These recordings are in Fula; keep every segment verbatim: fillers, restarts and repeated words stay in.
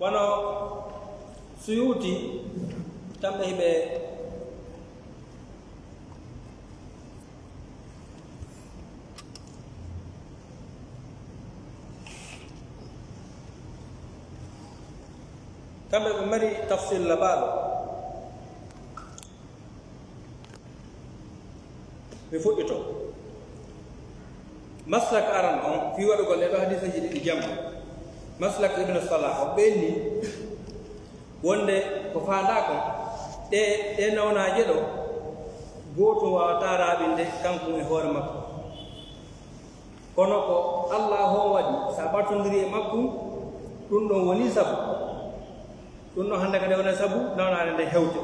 Wano Suyuti, kamɓe hiɓe kamɓe ɓe mari tafsil labaaɗo. Mi fuɗɗito. Maslak aran on fii waɗugol ɗee ɗoo hadiiseeji ɗiɗi jamma. Maslak Ibn Salah o ɓenni wonde ko faandaa kon, ɗe, ɗe nawnaaje ɗoo, gootum waawataa raaɓinde kanko e hoore makko. Kono ko Allah on waɗi, so a ɓattondirii e makko, ɗum ɗon woni sabu. Ɗum ɗon hannde kadi wona sabu nawnaare nde hewte.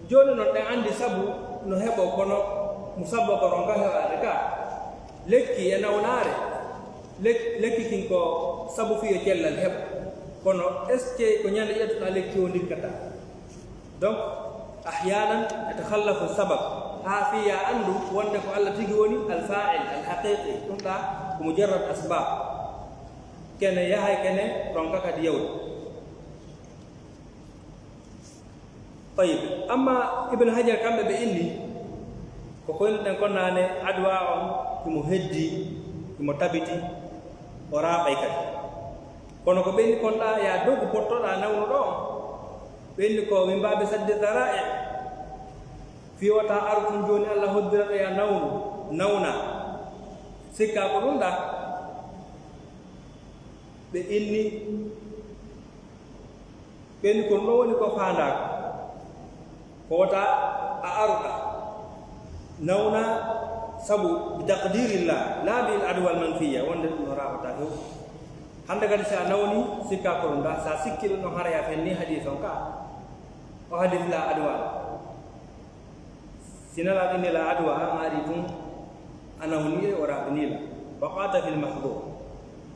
Jooni noon, ɗen anndi sabu no heɓoo, kono mo sabu ko ronka heɓaade ka. Lekki e nawnaare, lek-, lekki kin ko sabu fii yo cellal heɓa. Kono est-ce que ko ñande ƴettuɗaa lekki o ndikkata? Donc, ahyanan yatakhallafu sabab. Haa fii ya anndu wonde ko Allah tigi woni al-fa'il, al-haqiqi. Ɗum ɗa ko mujarrad asbab. Kene yahay kene ronka kadi yawde. Tayyib. Amma Ibn Hajar kamɓe ɓe inni, ko koynuɗen kon naane, adwa on himo heddi, himo tabiti, o raaɓay kadi. Kono ko ɓe inni kon ɗa, ya dogu pottoɗa nawnuɗo on. Ɓe inni ko min baabi saddi dara'i. Fii wata aru tun jooni Allah hoddira ɗo ya nawnu, nawna. Sikka ko ɗum ɗa. Ɓe inni, ɓe inni ko ɗum ɗo woni ko faandaaka. Ko wata a aruɗa nawna sabu bi taqdirillah, la bil adwa al manfiya, wonde ɗum no raɓata few. Hannde kadi si a nawni, sikka ko ɗum ɗa, sa sikki ɗum ɗon haray a fenni hadiis on ka. O hadiis la adwa. Si nelaaɗo inni la adwa, an ari tun, a nawni e o raɓini la. Waqata fil mahdhur.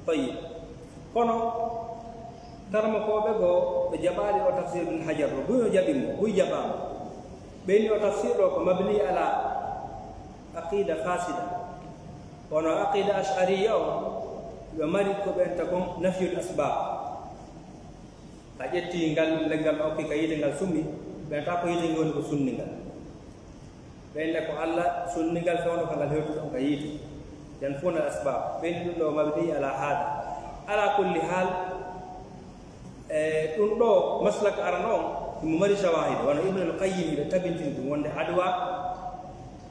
Tayyib. Kono, tarmokooɓe goo, ɓe jaɓaali o tafsir Ibn Hajar ɗo. Buy o jaɓi mo, buy jaɓaama. Ɓe inni o tafsir ɗo ko mabni ala aqida fasida. Kono aqida ash'ariyya o, ɓe mari ko ɓe enta kon nafyul asbab. A ƴetti ngal leggal, a okki ka yiite, ngal summi, ɓe enta ko yiite ngal woni ko sunni ngal. Ɓe enne ko Allah sunni ngal fewndo ka ngal hewti ɗon ka yiite. Yan funa asbab. Ɓe inni ɗum ɗo mabni ala hada. Ala kulli hal, e, ɗum ɗo maslak arano on, himo mari shawahid, wano Ibn al-Qayyim ɓe tabintini ɗum wonde adwa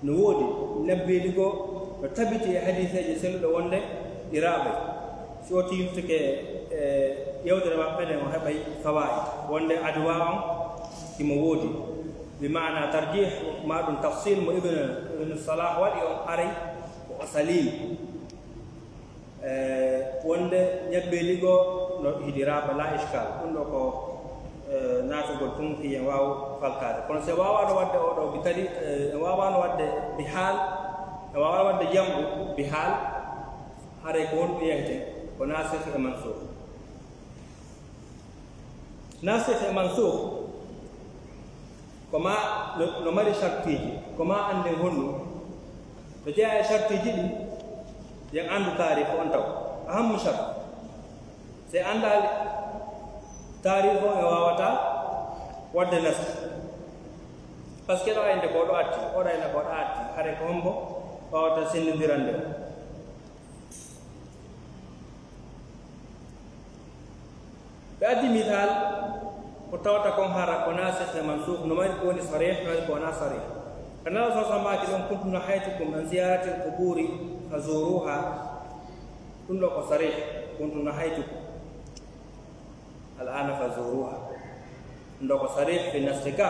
no woodi, nabbeeli goo no tabiti e hadiiseeje selluɗe wonde ɗi raaɓay. Si o tiiltike e yewtere maɓɓe nden, o heɓay fawaid wonde adwa on himo woodi. Bi maana tarjih ma ɗum tafsil mo Ibn, Ibn Salah waɗi on haray ko o salim. E, wonde ñabbeeli goo no hiɗi raaɓa, la ishkal. Ɗum ɗo ko, e, naatugol tun fii en waawu falkaade. Kono si en waawaano waɗde oo ɗoo bi kadi, e, en waawaano waɗde bi haal, en waawaano waɗde jam'u bi haal, haray ko honɗum yaheten? Ko naasikh e mansuukh. Naasikh e mansuukh ko ma no, no mari shartiiji, ko ma annden honɗum. No jeyaa e shartiiji ɗin, yen anndu taarikh on taw. Ahammu shart. Si en anndaali taarikh on, en waawataa waɗde nasakh. Parce que ɗo aynde ko ɗo atti, oɗo ayna ko ɗo atti, haray ko hombo waawata senndindirande on? Ɓe addi misal ko tawata kon hara ko nasikh e mansukh, no mari ko woni sarih, no mari ko wona sarih. Ka Nela sa sallama maaki ɗon, "Kuntu nahaytukum an ziyaratil quburi fazuruha." Ɗum ɗo ko sarih, "Kuntu nahaytukum." Al'ana fazuruha. Ɗum ɗo ko sarih fi nasika.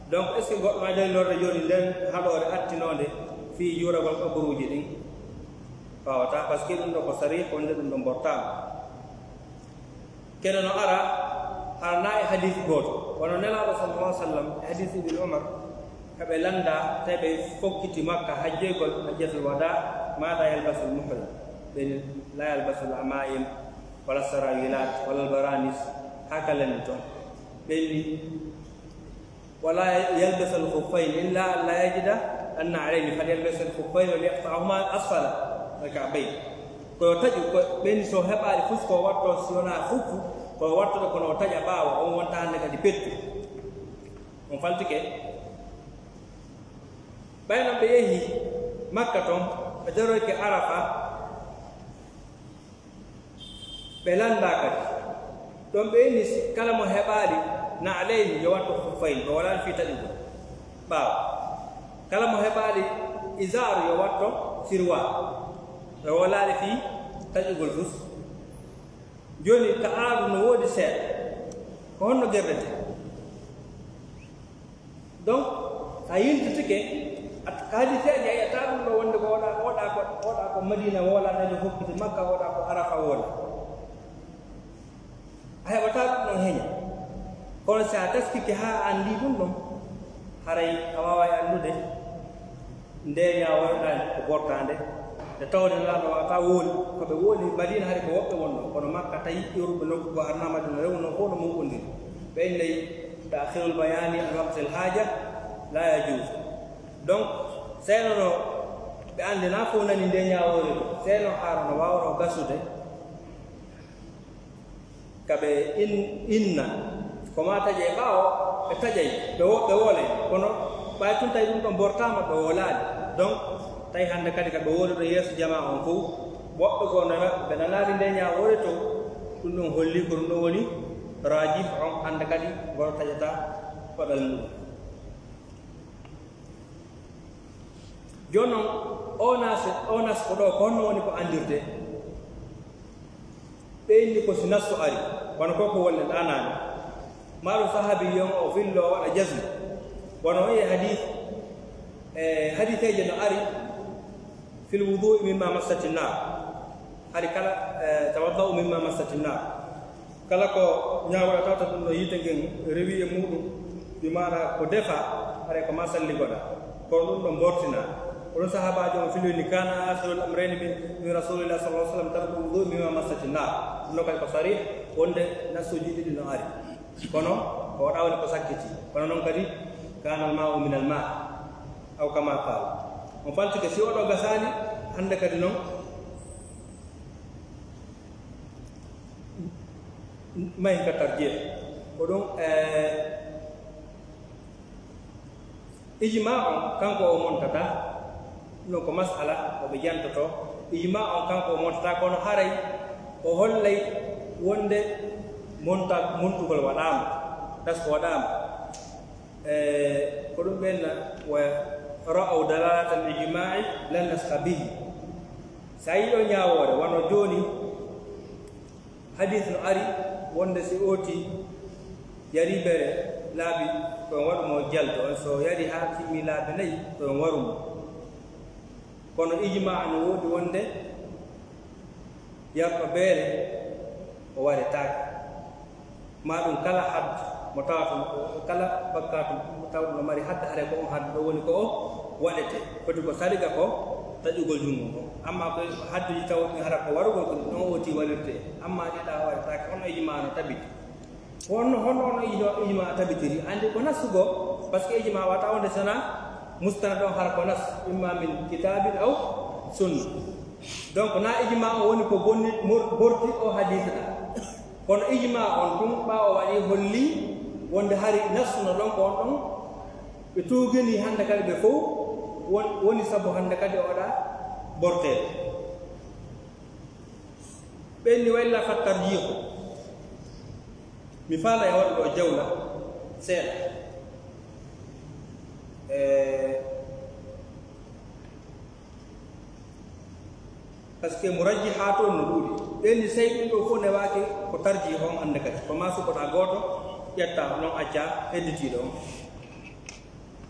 Donc, est-ce que goɗɗo ma dalil lorde jooni nden haɗoore attinoonde fii juuragol qaburuuji ɗin? Waawataa, parce que ɗum ɗo ko sarih, wonde ɗum ɗon bortaama. Kene no ara, hara na e hadith gooto. Wano Nelaaɗo sallallahu alaihi wasallam, e hadith Ibn Umar, ka ɓe lannda, tawi ɓe fokkiti Makka hajjoygol, hajjatul wada, "Maada yalbasul muhrim?" Ɓe ni, "La yalbasul amaim, wala sarawilat, wala baranis." Haka lanni ton. Ɓe ni, "Wala yalbasul khuffayn illa an la yajida an na'layn, fal yalbasul khuffayn wal yaqta'huma asfala." Ka ɓey. Ko yo taƴu, ko ɓen so heɓaali fus ko watto, si wonaa fuffu, ko yo wattoɗo kono o taƴa ɓaawo, on wonta hannde kadi pettu. On faltike. Ɓay non ɓe yehi Makka ton, ɓe daroyke Arafa, ɓe lanndaa kadi. Ɗon ɓe inni si kala mo heɓaali na aleyhi yo watto fuffayn, ɓe walaali fii taƴugol ɓaawo. Kala mo heɓaali izaaru yo watto sirwa, ɓe walaali fii taƴugol fus. Jooni ka aadu no woodi seeɗa. Ko honno gerrete? Donc, sa yiltitike, a, ka hadisaaji a yi'ataa ɗum ɗo wonde ko oɗa, oɗa ko, oɗa ko Madina woola, tawi hokkiti Makka, oɗa ko Arafa woola. A heɓataa ɗum ɗon heña. Kono si a taskike haa a anndi ɗum ɗon, haray a waaway anndude nde ñaawoyɗaa ko bortaande. Nde tawde Nelaaɗo wata wooli, ko ɓe wooli Madina hari ko woɓɓe wonno, kono Makka tawi iwruɓe nokku goo arna Madina rewu non fof no muɓɓondiri. Ɓe innay تأخير البيان عن وقت الحاجة لا يجوز. Donc, seno no ɓe anndi na fof nani nde ñaawoore ɗo, seno haara no waawno gasude ka ɓe in-, inna, ko ma taƴe ɓaawo, ɓe taƴay, ɓe wo-, ɓe woolay, kono ɓay tun tawi ɗum ɗon bortaama, ɓe woolaali. Donc, tawi hannde kadi ka ɓe woolude yeeso jamaa on fof, woɓɓe goo no maɓɓe ɓe nanaali nde ñaawoore to, ɗum ɗon holli ko ɗum ɗon woni raajih on, hannde kadi ngol taƴata koɗal muɗum. Jooni non, o nas, o nas ko ɗo, ko honno woni ko anndirde? Ɓe inni ko si nassu ari, kono ko ko wolle ɗanaani. Maa ɗum sahabi yon o fillo waɗa jasmi. Wano e hadith, e hadiseeje no ari, "Fil wudu'i mimma massati nar." Hari kala, e, "Tawadda'u mimma massati nar." Kala ko ñaawoɗa tawta ɗum ɗo yiite ngen rewi e muɗum, bi maana ko defa, haray ko ma salligoɗa. Kono ɗum ɗo mbortina. Ko ɗum sahaabaajo on filoyni, "Kana akhirul amrayni min, min Rasulillah sallallahu alaihi wasallam tarku wudu mimma massati nar." Ɗum ɗo kadi ko sarih, wonde nassuuji ɗiɗi no ari. Kono ko waɗa woni ko sakkiti. Kono noon kadi, "Kana al ma'u min al ma'." Aw kama qala. On faltike si oɗo gasaani, hannde kadi noon, mahi ka tarjih. Ko ɗum, eh, ijma on, kanko o montata, ɗum ko masala, ko ɓe jantoto. Ijma on, kanko o montata, kono haray o hollay wonde monta-, montugol waɗaama, tasko waɗaama. Eh, ko ɗum ɓen na, "Wa ra'aw dalalatal ijma'i lan naskha bihi." Sa yiɗo ñaawoore, wano jooni, hadith no ari wonde si ooti yari bere laabi ko en waɗu mo jaldo, on so yari haa timmi laabi nayi ko en waru mo. Kono ijma no woodi wonde yarɗo beere o waretaake. Ma ɗum kala hadd mo tawata, kala bakkaatu mo tawata no mari hadd, haray ko on hadd ɗo woni ko o waɗete. Foti ko sariga ko taƴugol junngo ngo. Amma ko hadduji taw ɗin hara ko warugol ko ɗon ooti waɗirte. Amma ɗi ɗa waretaake, on ijma no tabiti. Honno, honno on ijma, ijma tabitiri? Andi ko nassu go, parce que ijma wata wonde sana mustanad on hara ko nas, imma min kitabin aw sunna. Donc na ijma o woni ko bonni mor-, borti o hadith ɗa. Kono ijma on ɗum ɓaawo waɗi holli wonde hari nassu no ɗon ko on ɗon ɓe tuugini hannde kadi ɓe fof won-, woni sabu hannde kadi oɗa borteede. Ɓen ni wayla fattar jiiko. Mi faala e waɗuɗo jawla seeɗa. Eh, Parce que mo rajji haa toon no ɗuuɗi. Ɓen ni sey ɗum ɗo fof newaaki ko tarji on hannde kadi. Ko ma suɓoɗa gooto, ƴetta noon acca hedditiiɗo on.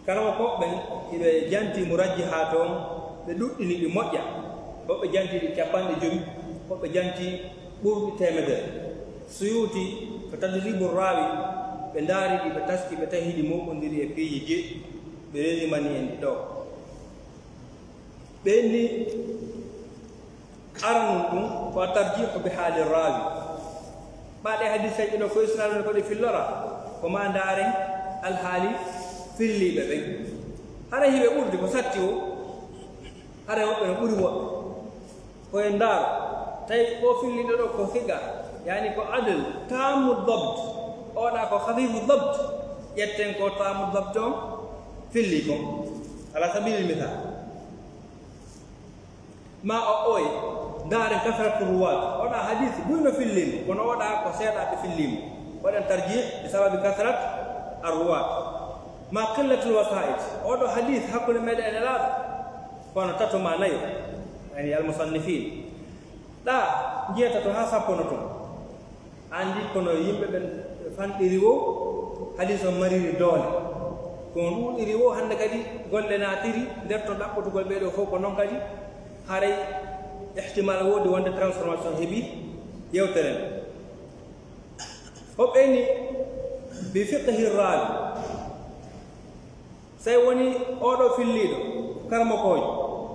Kala ko ɓen iɓe janti mo rajji haa toon, ɓe ɗuɗɗini ɗi moƴƴa. Woɓɓe janti ɗi capanɗe jowi, woɓɓe janti ɓurɗi teemedere. Suyuuti ko tadribu raawi, ɓe ndaari ɗi, ɓe taski, ɓe tahi ɗi moɓondiri e piiji jeɗɗi, ɓe resimani en ɗi ɗo. Ɓen ni aranun ɗum ko tarjihu bi haali raawi. Ɓaɗe hadiseeji ɗo ko isnaadu ko ɗe fillora, ko ma ndaaren alhaali filliiɓe ɓen. Hara hiɓe ɓurdi ko satti o, hara woɓɓe no ɓuri woɓɓe. Koye ndaaro, tawi o filliiɗo ɗo ko siqa, yani ko adl, taamu dabt, oɗa ko hafifu dabt, ƴetten ko taamu dabt on filli kon, ala sabilil misal. Ma o oye, ndaaren kasratu ruwaat, oɗa hadis buy no filliimo, kono oɗa ko seeɗaaɓe filliimo. Waɗen tarjih bi sababi kasrat ar ruwaat. Ma qillatul wasaa'it, oɗo hadis hakkunde meɗen e laaɗo, kono tato ma nayo, yani al musannifin. Ɗa njeetato haa sappo no ton. Anndi kono yimɓe ɓen fanɗiri wo, hadis on mariri doole. Kono ɗuuɗiri wo, hannde kadi golle naatiri nder ton ɗaɓɓotugol ɓee ɗoo fof, ko non kadi haray ihtimal woodi wonde transformation heɓi yewtere nden. O ɓeyni bi fiqhi raawi. Sey woni oɗo filliiɗo, karmokoojo,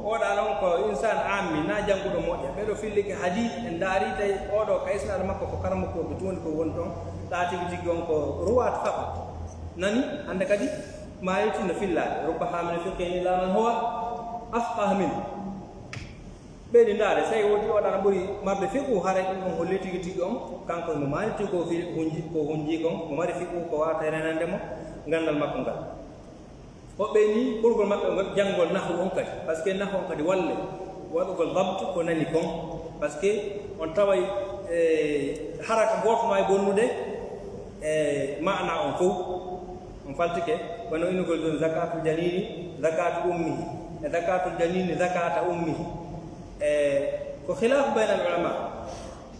oɗa non ko insaan aammi, na jannguɗo moƴƴa. Ɓeɗo fillike hadis, en ndaari tawi oɗo ka isnaad makko ko karmokoojo, ɗum woni ko woni ɗon, ɗa tigi tigi on ko ruwaat faqat. Nani, hannde kadi, maayiti no fillaade. Rubba haamili fiqhin ilaa man huwa afqah min. Ɓeyni ndaare, sey woni oɗa no ɓuri marde fiqhu, haray ɗum on holli tigi tigi on, kanko mo maayiti ko fi-, hunji, ko hunji kon, mo mari fiqhu, ko waawata renande mo ganndal makko ngal. O ɓeyni ɓurgol maɓɓe ngol janngol nahwu on kadi, parce que nahwu on kadi walle waɗugol dabt ko nani kon, parce que on taway, e, haraka gooto no waawi bonnude, e, maana on fof. On faltike, kono inugol ɗum zakatul janini, zakatu ummihi, e zakatul janini, zakata ummihi. E, ko khilaf baynal ulama.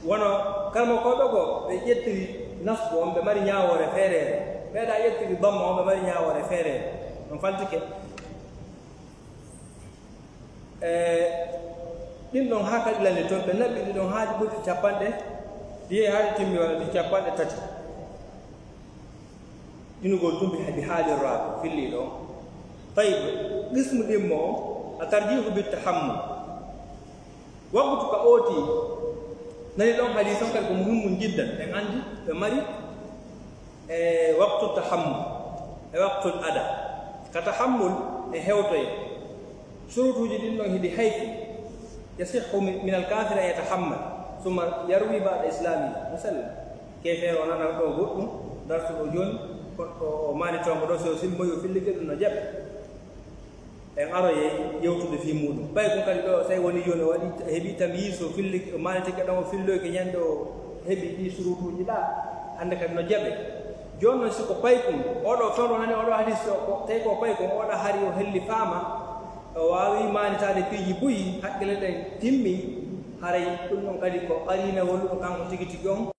Wono karmokooɓe goo, ɓe ƴettiri nasbu on, ɓe mari ñaawoore feereere. Ɓeeɗa ƴettiri damma on, ɓe mari ñaawoore feereere. On faltike. E, ɗin ɗon haa kadi lalli toon, ɓe naɓi ɗi ɗon haa ɗi ɓurti capanɗe, ɗi yehi haa ɗi timmi walla ɗi capanɗe tati. Ɗinugol ɗum bi, bi haali raawi, filliiɗo on. Tayyib, qismu ɗimmo on, a tarjihu bi tahammul. Waqtu ka ooti, nani ɗon hadiis on kadi ko muhimmun jiddan. En anndi ɓe mari, e, waqtu tahammul, e waqtu ada. Ka tahammul e hewtoye. Surutuuji ɗin ɗon hiɗi hayfi. Yasihhu min, min al-kaafiri an yatahammal, summa yarwi ba'da islaamihi. Misaal, keefeero o nana ɗo goɗɗum, darsuɗo jooni, ko, o, o maani toongo ɗo, si o silmoyi, o fillike ɗum no jaɓe. En aroye yewtude fii muuɗum. Ɓay ɗum kadi ɗo, sey woni jooni o waɗi, heɓi tamyiis, o filli, o maanitike ɗon, o filloyke ñande o heɓi ɗi surutuuji ɗa. Hannde kadi no jaɓe. Jooni non, si ko paykun, oɗo fewndo nani oɗo hadiis o, ko, tawi ko paykun, oɗo hari o helli faama, o waawi maanitaade piiji buy, hakkille ɗen timmi, haray ɗum ɗon kadi ko qariina walluɗo kanko tigi tigi on.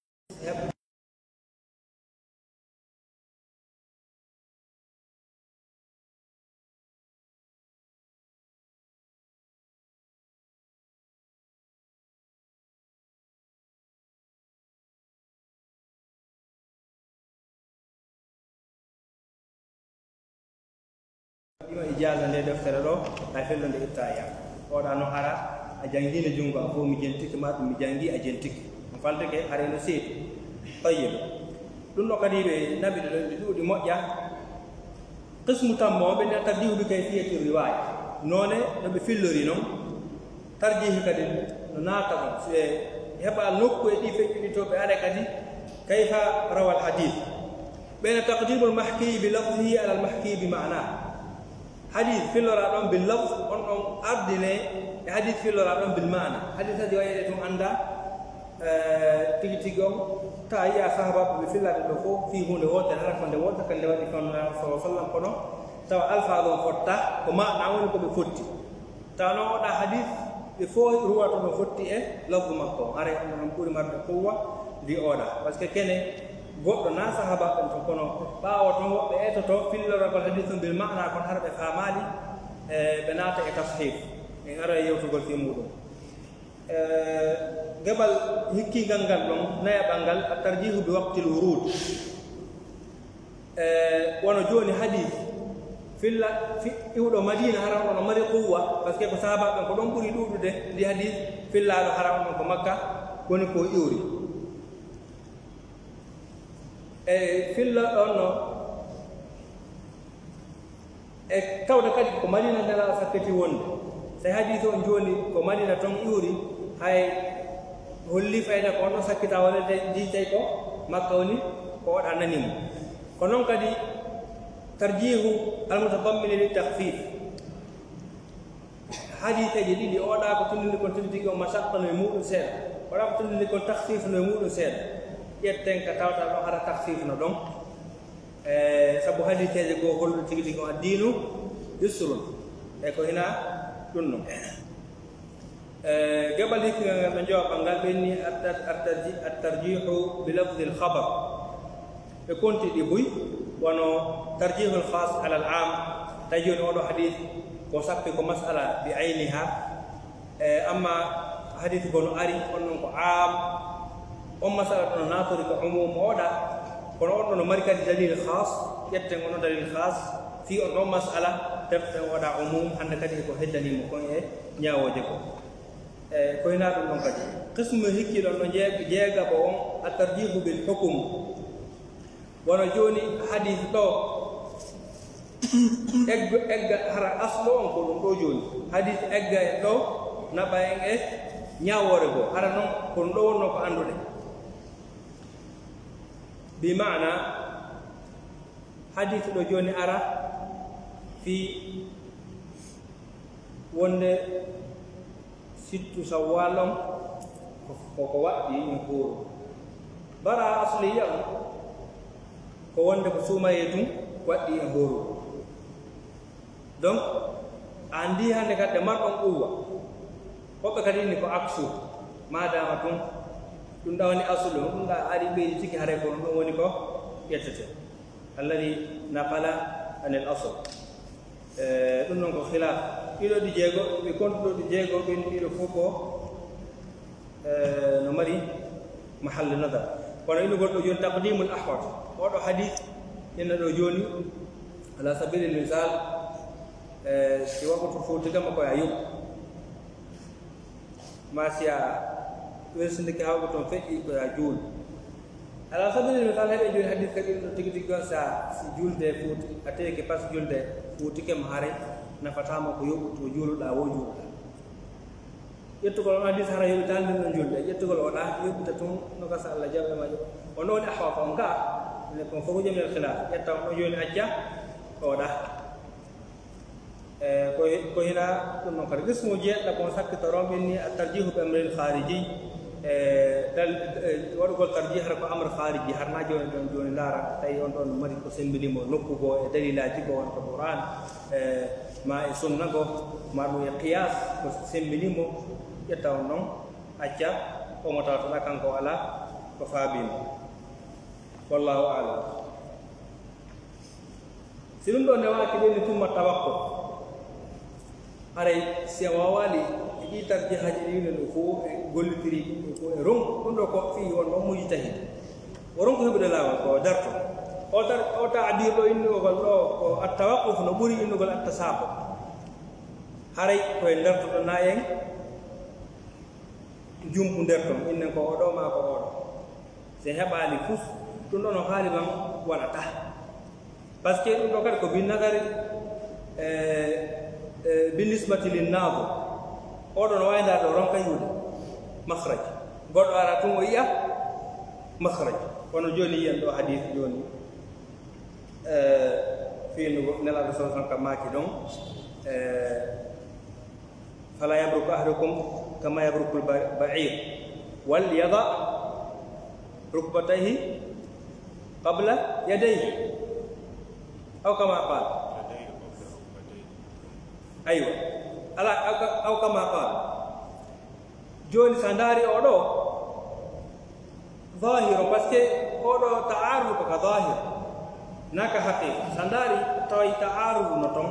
Ɗima ijaaza nde deftere ɗo, hay fello nde itta e yam. Oɗa no hara, a janngiino junngo am fof, mi jentike ma ɗum, mi janngi, a jentike. Mi faltike, haray no seedi. Tayyib. Ɗum ɗo kadi ɓe naɓi ɗo, ɗi ɗuuɗi moƴƴa. Qismu tammo, ɓe nde tarjihu bi kayfiyati riwaya. Noone no ɓe fillori non. Tarjihi kadi no naata ɗon. Si ɓe heɓa nokku e ɗi feƴƴuɗi to ɓe ara kadi, kayfa rawal hadith. Ɓeyna taqdimul mahkiyi bi lafzihi ala al mahkiyi bi maana. Hadith fillora ɗon bil lafz, on ɗon ardine e hadith fillora ɗon bil maana. Hadith aji wayeɗe tun annda, eh, tigi tigi on, ta yiya sahabaɓe ɓe fillaɓe ɗo fof fii huunde wootere, hara ko nde wootere, kadi nde waɗi kono Nabi sallallahu alaihi wasallam, kono tawa alfaaɓe on fotta, ko maana woni ko ɓe fotti. Tawa noon oɗa hadis, ɓe fof ruwato no fotti e lafdu makko. Haray on ɗon ɓuri marde quwwa ndi oɗa. Parce que kene goɗɗo na sahaba on ton, kono ɓaawo ton woɓɓe etoto filloragol hadis on bil maana, kono hara ɓe faamaali, e, ɓe naata e tashif. En ara e yewtugol fii muuɗum. E, geɓal hikkingal ngal ɗon, nayaɓal ngal, at-tarjihu bi waqtil wurud. E, wono jooni hadis, filla, fi-, iwɗo Madina hara on no mari quwwa, parce que ko sahaaba ɓen ko ɗon ɓuri ɗuuɗude, ndi hadis fillaaɗo hara on ko Makka woni ko iwri. E, filla on no, e tawde kadi ko Madina Nelaaɗo sakkiti wonde. So hadis on jooni ko Madina ton iwri, Hay holli fayda ko on ɗon sakkita wonande ndi tawi ko makka woni ko oɗa nani mo. Ko noon kadi tarjihu almutadammini li takhfif. Hadiseeji ɗiɗi, oɗa ko tundini kon tigi tigi on masaqqa no e muɗum seeɗa, oɗa ko tundini kon takhfif no e muɗum seeɗa. Ƴetten ka tawata ɗon hara takhfif no ɗon. E sabu hadiseeji goo holɗo tigi tigi on addiinu yusrun. E ko hina ɗum ɗon. E geɓal hikkingal ngal ɓe jowa ɓanngal ɓe ni at-, at-, at-, at-tarjihu bi lafdil khabar. Ɓe konti ɗi buy, wano tarjihul khas alal am. Tawi jooni oɗo hadis ko sappi ko masala bi ayniha. E amma hadis gono ari, on non ko am. On masala ɗon natori ko umum oɗa. Kono on ɗon no mari kadi dalil khas. Ƴetten on dalil khas. Fii on ɗon masala, deften oɗa umum. Hannde kadi ko heddanimo kon e ñaawooje ko. E ko hina ɗum ɗon kadi. Qismu hikki ɗon no jeeg-, jeegabo on, at-tarjihu bil hukum. Wano jooni hadis ɗo, egg-, egga hara aslo on ko ɗum ɗo jooni. Hadis egga en ɗo, naɓa en e ñaawoore goo. Hara noon ko ɗum ɗo wonno ko annduɗen. Bi maana, hadis ɗo jooni ara fii wonde sittu Sawwal on ko, ko, ko waɗɗi en hooru. Bara asliya on ko wonde ko suumayee tun waɗɗi en hooru. Donc, a anndi hannde kadi marɗon quwwa. Woɓɓe kadi inni ko aksu. Maadaama tun ɗum ɗa woni aslu, ɗum ɗa ari ɓeydi tigi haray ko ɗum woni ko ƴettete. Alladi naqala anil asl. E, ɗum noon ko khilaf. Ɗiɗo ɗi jeego, ɓe kontuɗo ɗi jeego, ɓen ɗiɗo fof ko, e, no mari mahallu nadar. Kono inugol ɗo jooni taqdimul ahwat. Oɗo hadis, inna ɗo jooni, ala sabilil misal, e, si waktu fowti kam ko ya yoɓ. Ma si a wersindike hawɓe toon feƴƴi ko ya juul. Ala sabilil misal, heɓe jooni hadis kadi ɗum tigi tigi on, sa si julde fuuti, a tewike pas julde fuutike mo haray, nafataama ko yoɓu to juuluɗa wo juuluɗa. Ƴettugol on hadis hara yoɓitaani ɗum ɗon julde, ƴettugol oɗa yoɓita tun no gasa Allah jaɓe ma joɓa. On ɗo woni ahwa ko on ka, ne kon fof ko jomel khilaf, ƴetta on ɗo jooni acca oɗa. E, ko, ko hina ɗum noon kadi. Qismu jeeɗiɗo kon sakkitoron ɓen ni, at-tarjihu bi amrin khariji. E, dal-, e, waɗugol tarjih hara ko amr khariji, har na jooni ɗon, jooni ndaara, tawi on ɗon mari ko sembini mo nokku goo e dalilaaji goo, won ko Qur'an, e, ma e sunna goo, ma ɗum e qiyas, ko sembini mo, ƴetta on ɗon, acca, omo tawtoɗa kanko alaa ko faabi mo. Wallahu a'lam. Si ɗum ɗo newaaki, ɓe ni tumma tawaqquf. Haray si a waawaali e ɗii tarjihaaji ɗi wino ɗo fof, e gollitiri ɗum ɗo fof, e ronku ɗum ɗo ko fii won ɗon mujtahid. O ronku heɓude laawol ko darto. O tar-, o ta'bir ɗo innugol ɗo ko at-tawaqquf no ɓuri innugol at-tasaqut. Haray ko e darto ɗo na en jumpu nder ton, innen ko oɗo maa ko oɗo. Si heɓaali fus, ɗum ɗo no haali man waɗata. Parce que ɗum ɗo kadi ko bin nadari, e, e, bin nisbati lin nadir. Oɗo no waawi ndaar ɗo ronka yi'ude makhraj. Goɗɗo ara tun o yi'a makhraj. Kono jooni yi'en ɗo hadith jooni. E, fiindugo Nelaaɗo sallallahu alaihi wasallam ka maaki ɗon, e, fala yabruk ahadukum kama yabrukul ba-, ba'ir, wal yada rukbatayhi qabla yadayhi, aw kama qala. Aywa. Ala, aw ka-, aw kama qala. Jooni, so a ndaari oo ɗoo, zahiro, parce que oo ɗoo ta'arud ko ka zahir, na ka haqiqa. So a ndaari, taway ta'arud no ton.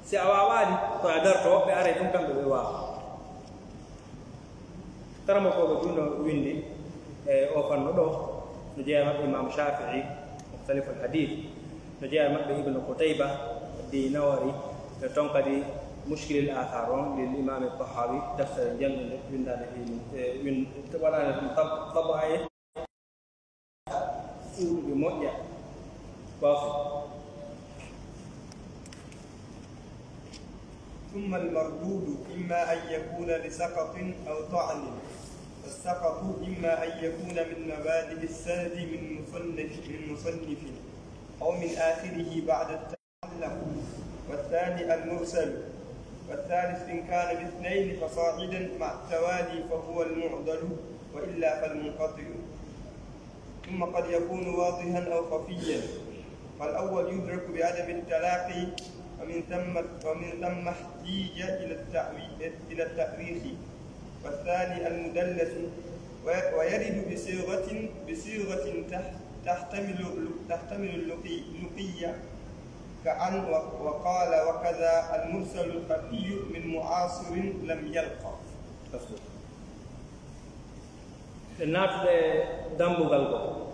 Si a waawaali, ko a darto, woɓɓe aray tun kamɓe ɓe waawa. Karamokooɓe tun no winndi e oo fannu ɗoo, no jeyaa maɓɓe Imam Shafi'i, Mukhtaliful Hadith. No jeyaa maɓɓe Ibn Qutayba, Dinawari, e ton kadi Mushkilil Athar on, lil Imam Tahawi, deftere janngunde, winndaande e, win-, waɗaande ɗum tab-, taba'a e ɗuuɗuɓe moƴƴa. Waaw. ثم المردود إما أن يكون لسقط أو طعن، فالسقط إما أن يكون من مبادئ السند من مصنف، من مصنف، أو من آخره بعد التعلق، والثاني المرسل، والثالث إن كان باثنين فصاعدا مع التوالي فهو المعضل، وإلا فالمنقطع. ثم قد يكون واضحا أو خفيا، فالأول يدرك بعدم التلاقي، ومن ثم، ومن ثم احتيج إلى التأوي-، إلى التأريخ، والثاني المدلس، و-، ويرد بصيغة، بصيغة تح-، تحتمل، تحتمل اللقي-، اللقي، كأن و-، وقال، وكذا المرسل الخفي من معاصر لم يلق. En naatude e dammbugal goo.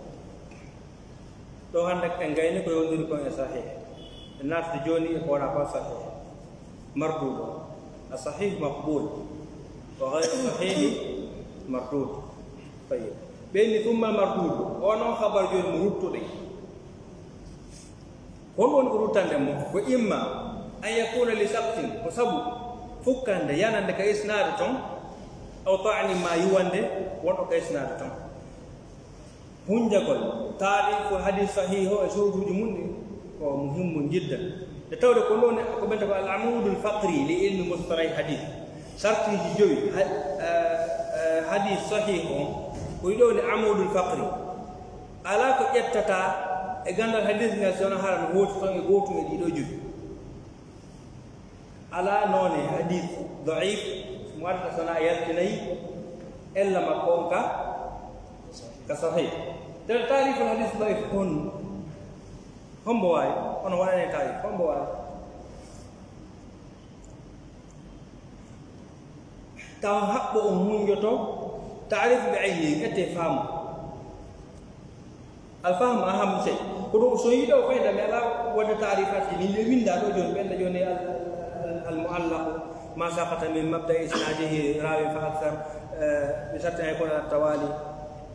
Ɗo hannde en ngayni ko yowndiri kon e sahih. En naatude jooni e ko wona kon sahih. Marduudu. A sahih maqbul. Wa ghayru sahih mardud. Tayyib. Ɓe inni thumma marduudu. O noon habar jooni mo ruttude. Ko honɗum woni ko ruttande mo? Ko imma an yakuna li saqtin, ko sabu fukkande, yanande ka isnaade ton, aw ta'nin, ma yuwande wonɗo ka isnaade ton. Hunjagol taarifu hadis sahih o e surutuuji mum ɗin ko muhimmu jiddan. E tawde ko ɗon ko ɓenta ko al amudul faqri li ilmi mustalah hadis. Sartiiji jowi ha-, eh, eh, hadis sahih o, ko ɗi ɗo woni amudul faqri. Alaa ko ƴettata e ganndal hadis ngal, si wonaa hara no hooti tan e gootum e ɗii ɗoo jowi. Alaa noone hadis daif mo arata so wonaa yaltinay ella makko on ka, ka sahih. Te taariful hadis daif on, hombo waawi? Ono waɗane taarif, hombo waawi? Taw haɓɓo on hunjoto taarif bi ayni, ete faamu. Al fahmu ahamu shay. Ko ɗum so yiɗo fayda mi ala wadde taarifaaji ni le winda ɗo jooni, ɓen jooni al, al, al muallaq ma saqata min mabda isnadihi rawi fa akthar, eh, bi sharti an yakuna ala tawali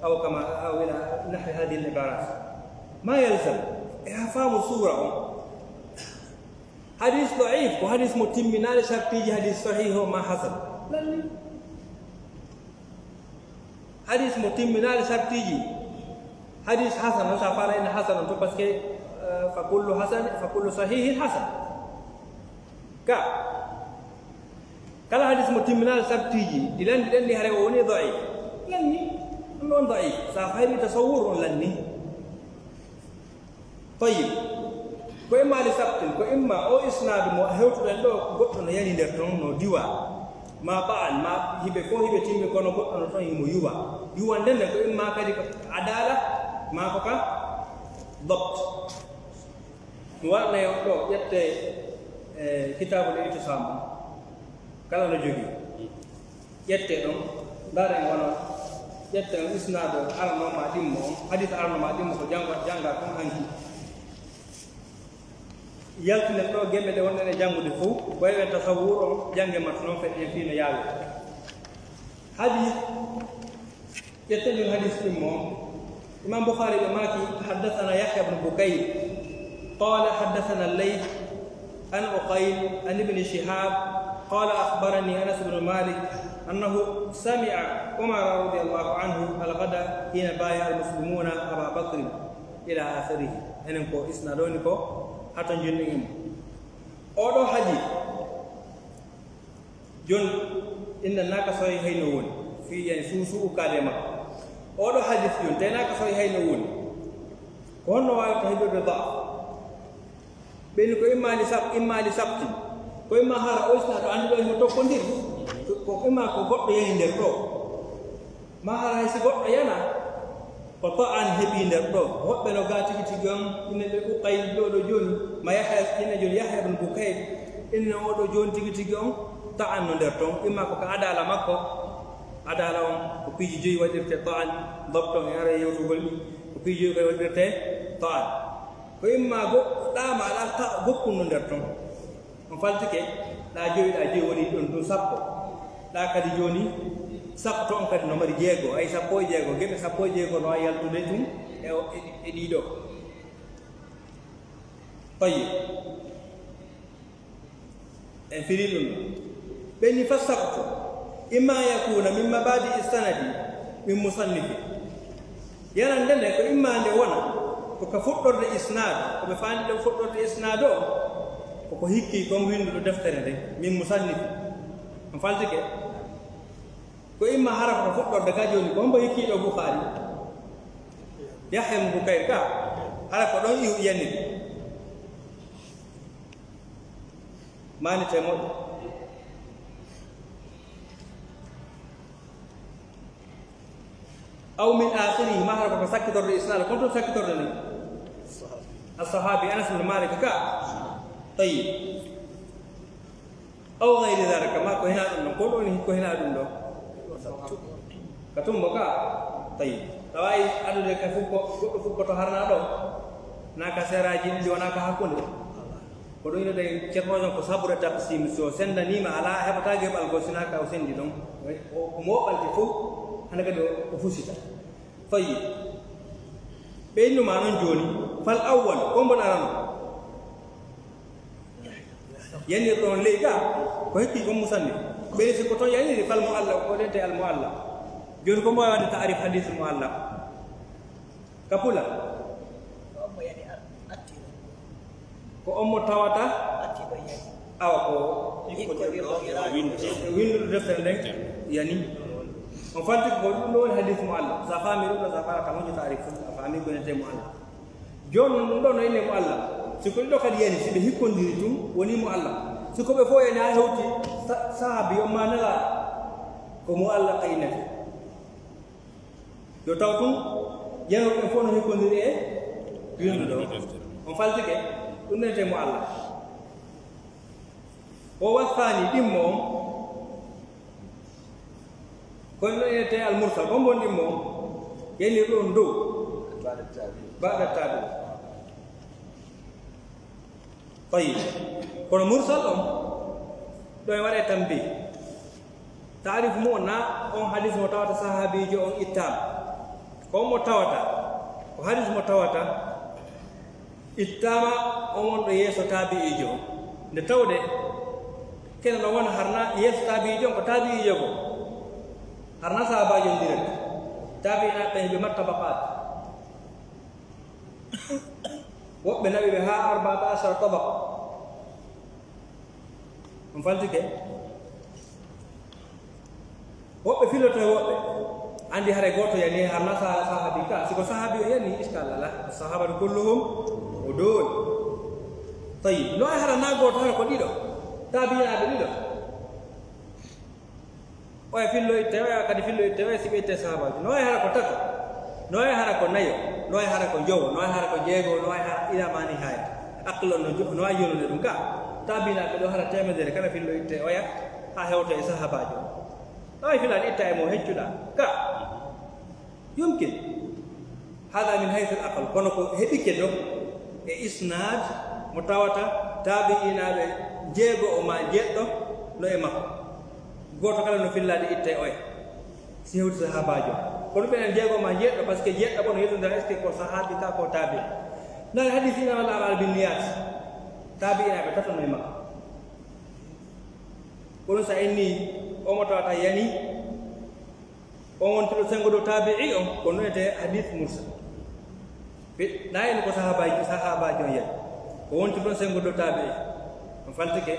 aw kama, aw ila nahwi hadhihi al ibarat. Ma yalzam, e ha faamu suura on. Hadis daif ko hadis mo timminaali sartiiji hadis sahih o ma hasan. Lanni. Hadis mo timminaali sartiiji hadis hasan o, sa faala ina hasan on to, parce que, euh, fa kullu hasan, fa kullu sahihin hasan. Ka. Kala hadis mo timminaali sartiiji ɗi lanndi ɗen ɗi, haray o woni daif. Lanni. On ɗon daif. Sa fayri tasawwur on lanni. Tayyib. Ko imma li sabtin, ko imma o isnaadu mo hewtuɗen ɗo, goɗɗo no yani nder ton, no diwa. Ma ba'an, ma hiɓe fof hiɓe timmi, kono goɗɗo no ton himo yuwa. Yuwa nden nden ko imma kadi ko adala, ma ko ka dabt. Mi waɗna e on ɗo, ƴette, eh, Kitaabul I'tisaam. Kala no jogii. Ƴettee ɗon, ndaaren wano ƴetten isnaadu arano ma ɗimmo on, hadis arano ma ɗimmo ko janngo, jannga ɗum hanki. Yaltinen ɗo geɓe ɗe wonɗen e janngude fof, ko wayi en tasawwur on, jannge mat noon fedde en fii no yaawi. Hadis, ƴetten ɗum hadis ɗimmo on. Imam Bukhari ɓe maaki, haddathana Yahya ibn Bukayr, qala haddathana al-Layth, an Uqayl, an Ibn Shihab, qala akhbarani Anas ibn Malik, annahu sami'a Umar radiyallahu anhu al-ghada hina baya al-muslimuna Aba Bakr, ila akhirih. Enen ko isnad woni ko hato jinni im. Oɗo hadith, jon, inna naka sahih hayno woni. Fi yani suusu ukade makko. Oɗo hadith jon, te naka sahih hayno woni. Ko honno waawata heɓirde da'f? Ɓeni ko imma li sab-, imma li sabti. Ko imma hara o isna ɗo anndi ɗo himo tokkondiri. Ko imma ko goɗɗo yehi nder ɗo. Ma hara hay si goɗɗo yana. Ko ta'an heɓi nder ɗo. Woɓɓe no ga tigi tigi on, ine ɓe Uqayl ɗo ɗo jooni. Ma Yahya, ine jooni Yahya ibn Bukayr. Ine oɗo jooni tigi tigi on. Ta'an no nder ton. Imma ko ka adala makko. Adala on ko piiji joyi waɗirte ta'an. Dabton e ara yewtugol ɗi. Ko piiji joyi ko waɗirte ta'an. Ko imma goɗɗo ɗaama alaa ta-, gokkunno nder ton. On faltike, ɗa joyi, ɗa joyi woni ɗon ɗum sappo. Ɗa kadi jooni, sappo to on kadi no mari jeego, ay sappo e jeego, geɓe sappo e jeego no wawi yaltude ɗum e o-, e, e ɗiɗo. Tayyib. En firi ɗum ɗo. Ɓe ni fassaqtu, imma yakuna min mabadi issanadi min musannifi. Yanande nde ko imma nde wona ko ka fuɗɗorde isnaad, ko ɓe faandi ɗo fuɗɗorde isnaad o, ko ko hikki kon winnduɗo deftere nde min musannifi. On faltike? Ko imma hara ko fuɗɗorde ka jooni, ko hombo hikki ɗo Bukhari? Yahya ibn Bukayr ka, hara ko ɗon iw yaniri. Mani te moƴƴo. Aw min akhirihi, ma hara ko sakkitorde isnaad, kon ton sakkitorde ni. As-sahabi Anas bin Malik ka. Tayyib. Aw ghayri dhalika, ma ko hina ɗum ɗon, ko ɗon ko hina ɗum ɗon. Ka tumbo ka, tayyib. Tawayi adude ka fuɗɗo, goɗɗo fuɗɗoto harna ɗo. Na ka seraji ɗiɗi, wona ka hakkunde. Ko ɗum ina de cernojon ko sabura taqsim, so sendanima ala heɓata geɓal go sina ka o sendi ɗon. O, o moɓalti fof, hana kadi o, o fusita. Tayyib. Ɓe innuma non joni, fal awwal, ko mbon arano. Yanir ɗon ley ga, ko hekki kon musannif. Ɓe si ko ton yaniri fal mu'allaq, ko ɗen te al mu'allaq. Joni ko mo wadi ta'rif hadith mu'allaq? Ka pula. Ko on mo yani ar-, attiɗo. Ko on mo tawata? Attiɗo yani. Awa ko Ikko de ɗo ira. Windu. Windu deftere nden yani. On fanti ko ɗum ɗo woni hadith mu'allaq. Sa faami ɗum ɗo, sa faara ka moƴƴo ta'rif, a faami ko nete mu'allaq. Jooni non ɗum ɗo no inne mu'allaq. Si ko ɗiɗo kadi yani, si ɓe hikkondiri tun, woni mu'allaq. Si ko ɓe fof yani haa hewti sa-, sahabi on ma nela, ko mu'allaq innete. Yo taw tun, yanooɓe ɓen fof no hikkondiri e winduɗo. On faltike, ɗum nete mu'allaq. O wassaani ɗimmo on, kono ɗo innete al mursal, ko mbon ɗimmo on? Yani ɗon dow. Baɗa tabi. Tayyib. Kono mursal on, ɗo e waɗe tambi. Taarif mo na on hadis mo tawata sahabiijo on ittaama. Ko on mo tawata, ko hadis mo tawata, ittaama on wonɗo yeeso taabi'iijo on. Nde tawde, kene no wona harna yeeso taabi'iijo on ko taabi'iijo goo. Harna sahaabaajo on direct. Taabi'inaaɓe ɓe heɓi mat tabaqaat. Woɓɓe nawi ɓe haa arbaata ashara tabaqa. On faltike? Woɓɓe filoto e woɓɓe. Anndi hare gooto yani, harna sa-, sahabi ka. Si ko sahabi o yani, iskal alaa. Sahabatu kulluhum udul. Tayyib. No ay hara na gooto, hara ko ɗiɗo. Tabi'inaaɓe ɗiɗo. Oya fillo itte, oya kadi fillo itte, oya siɓe itte sahabaaji. No ay hara ko tato. No ay hara ko nayo. No ay hara ko jowo. No ay hara ko jeego. No ay hara ila mani hay. Aql on no jo-, no ay yonude ɗum ka. Tabi'inaaɓe ɗo hara temedere kala fillo itte, oya. Ha hewto e sahabaajo. Ɗawi filan itta e mo heccuɗa ka. Yumkin. Hada min haythu al aqal. Kono ko heɓike ɗo e isnad mo tawata tabi'inaaɓe jeego o ma jeɗɗo no e makko. Gooto kala no fillaade itta e oya. Si hewti sahabaajo. Kono ɓen jeego ma jeɗɗo, parce que jeɗɗo ko no yettondira, est-ce que ko sahabi ka ko tabi? Nani hadisi innamal a'malu binniyat. Tabi'inaaɓe tato no e makko. Kono sa inni, o mo tawata yani, on wonti ɗo sengo dow taabi'i on, ko noyete hadith mursal. Ɓe, na yani ko sahaabaaji, sahaabaaji on yani. Ko wonti ɗon sengo dow taabi'i. On faltike.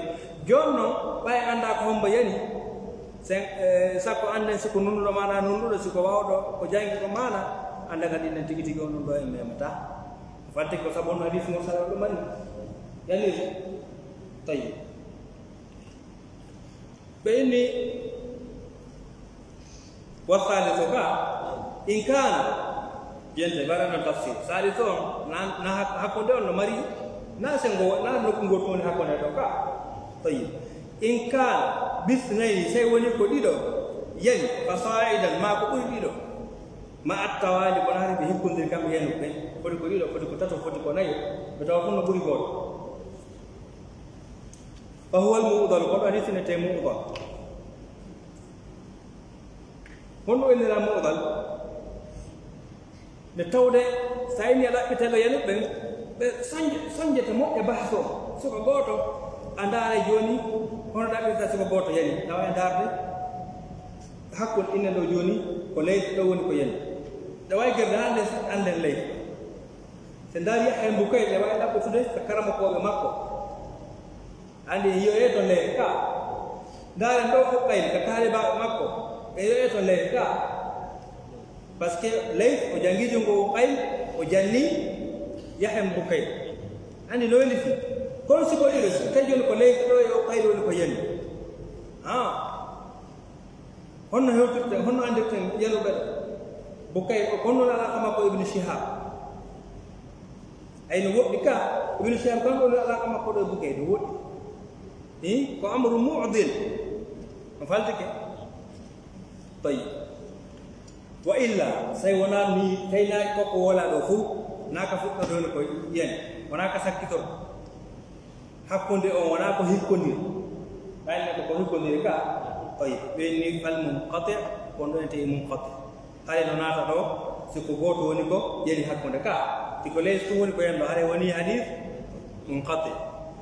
Jooni non, ɓay annda ko hombo yani. Sen, eh, sakko annden si ko nunɗuɗo maana nunɗuɗo, si ko wawɗo, ko jangi ko maana, annda kadi nen tigi tigi on ɗum ɗo en memata. On faltike ko sabu on hadith mursal ɗum mari. Yani. Tayyib. Ɓe inni, wa salisu ka, in kana, jente, mbaɗa non tafsir. Salisu on, na, na hak-, hakkunde on no mari, na sengo, na nokku ngol woni hakkunde ɗo ka. Tayyib. In kana, bisnayni, sey woni ko ɗiɗo, yani, fa sa'idan, ma ko ɓuri ɗiɗo. Ma attawali, kono hari ɓe hikkondiri kamɓe yani ɓe, foti ko ɗiɗo, foti ko tato, foti ko nayo, ɓe tawa fof no ɓuri gooto. Fa huwa al-mu'dal, ko ɗo hadisi ne te mu'dal. Honɗum innira mu'dal? Nde tawde, so a inni a ɗaɓɓitay ɗo yanuɓe ɓen, ɓe sonj-, sonjete moƴƴa bahas o. Suka gooto, A ndaara jooni, hono ɗaɓɓirta siko gooto yani, tawa e ndaarde hakkun inne ɗo jooni, ko leydi ɗo woni ko yani. Ɗo wawi gerde hande annden leydi. Se ndaari Yahya Bukayr, ɓe wawi ɗaɓɓutude ka karamokooɓe makko. Andi en yiyoye to leydi ka. Ndaaren ɗo ko ɓayri ka taalibaaɓe makko. Ɓe yiyoye to leydi ka. Parce que leydi o jangi jungo o ɓay, o janni Yahya Bukayr. Andi no weli fi. Kon siko ɗiɗo, si tawi jooni ko leydi ɗo e o ɓayri woni ko yani. Ha. Honno hewtirte, honno andirten yanuɓe ɗo? Bukayr, ko honno alaaka makko Ibn Shihab? Ay no woɗɗi ka, Ibn Shihab kan woni alaaka makko ɗo e Bukayr, no woɗɗi. Hi, ko amru mu'dil. No faltike. Tayyib. Wa illa, say wona ni, tay na ko ko wala ɗo fu, na ka fuɗɗo ɗo ko yani, wona ka sakkito. Hakkunde on wona ko hikkondir. Ɓayne ko ko hikkondir ka. Tayyib. Ɓe ni fal munqati, ko ɗo ente munqati. Hare no naata ɗo, si ko gooto woni ko yeli hakkunde ka. Si ko leydi tun woni ko yani ɗo, hare woni hadith munqati.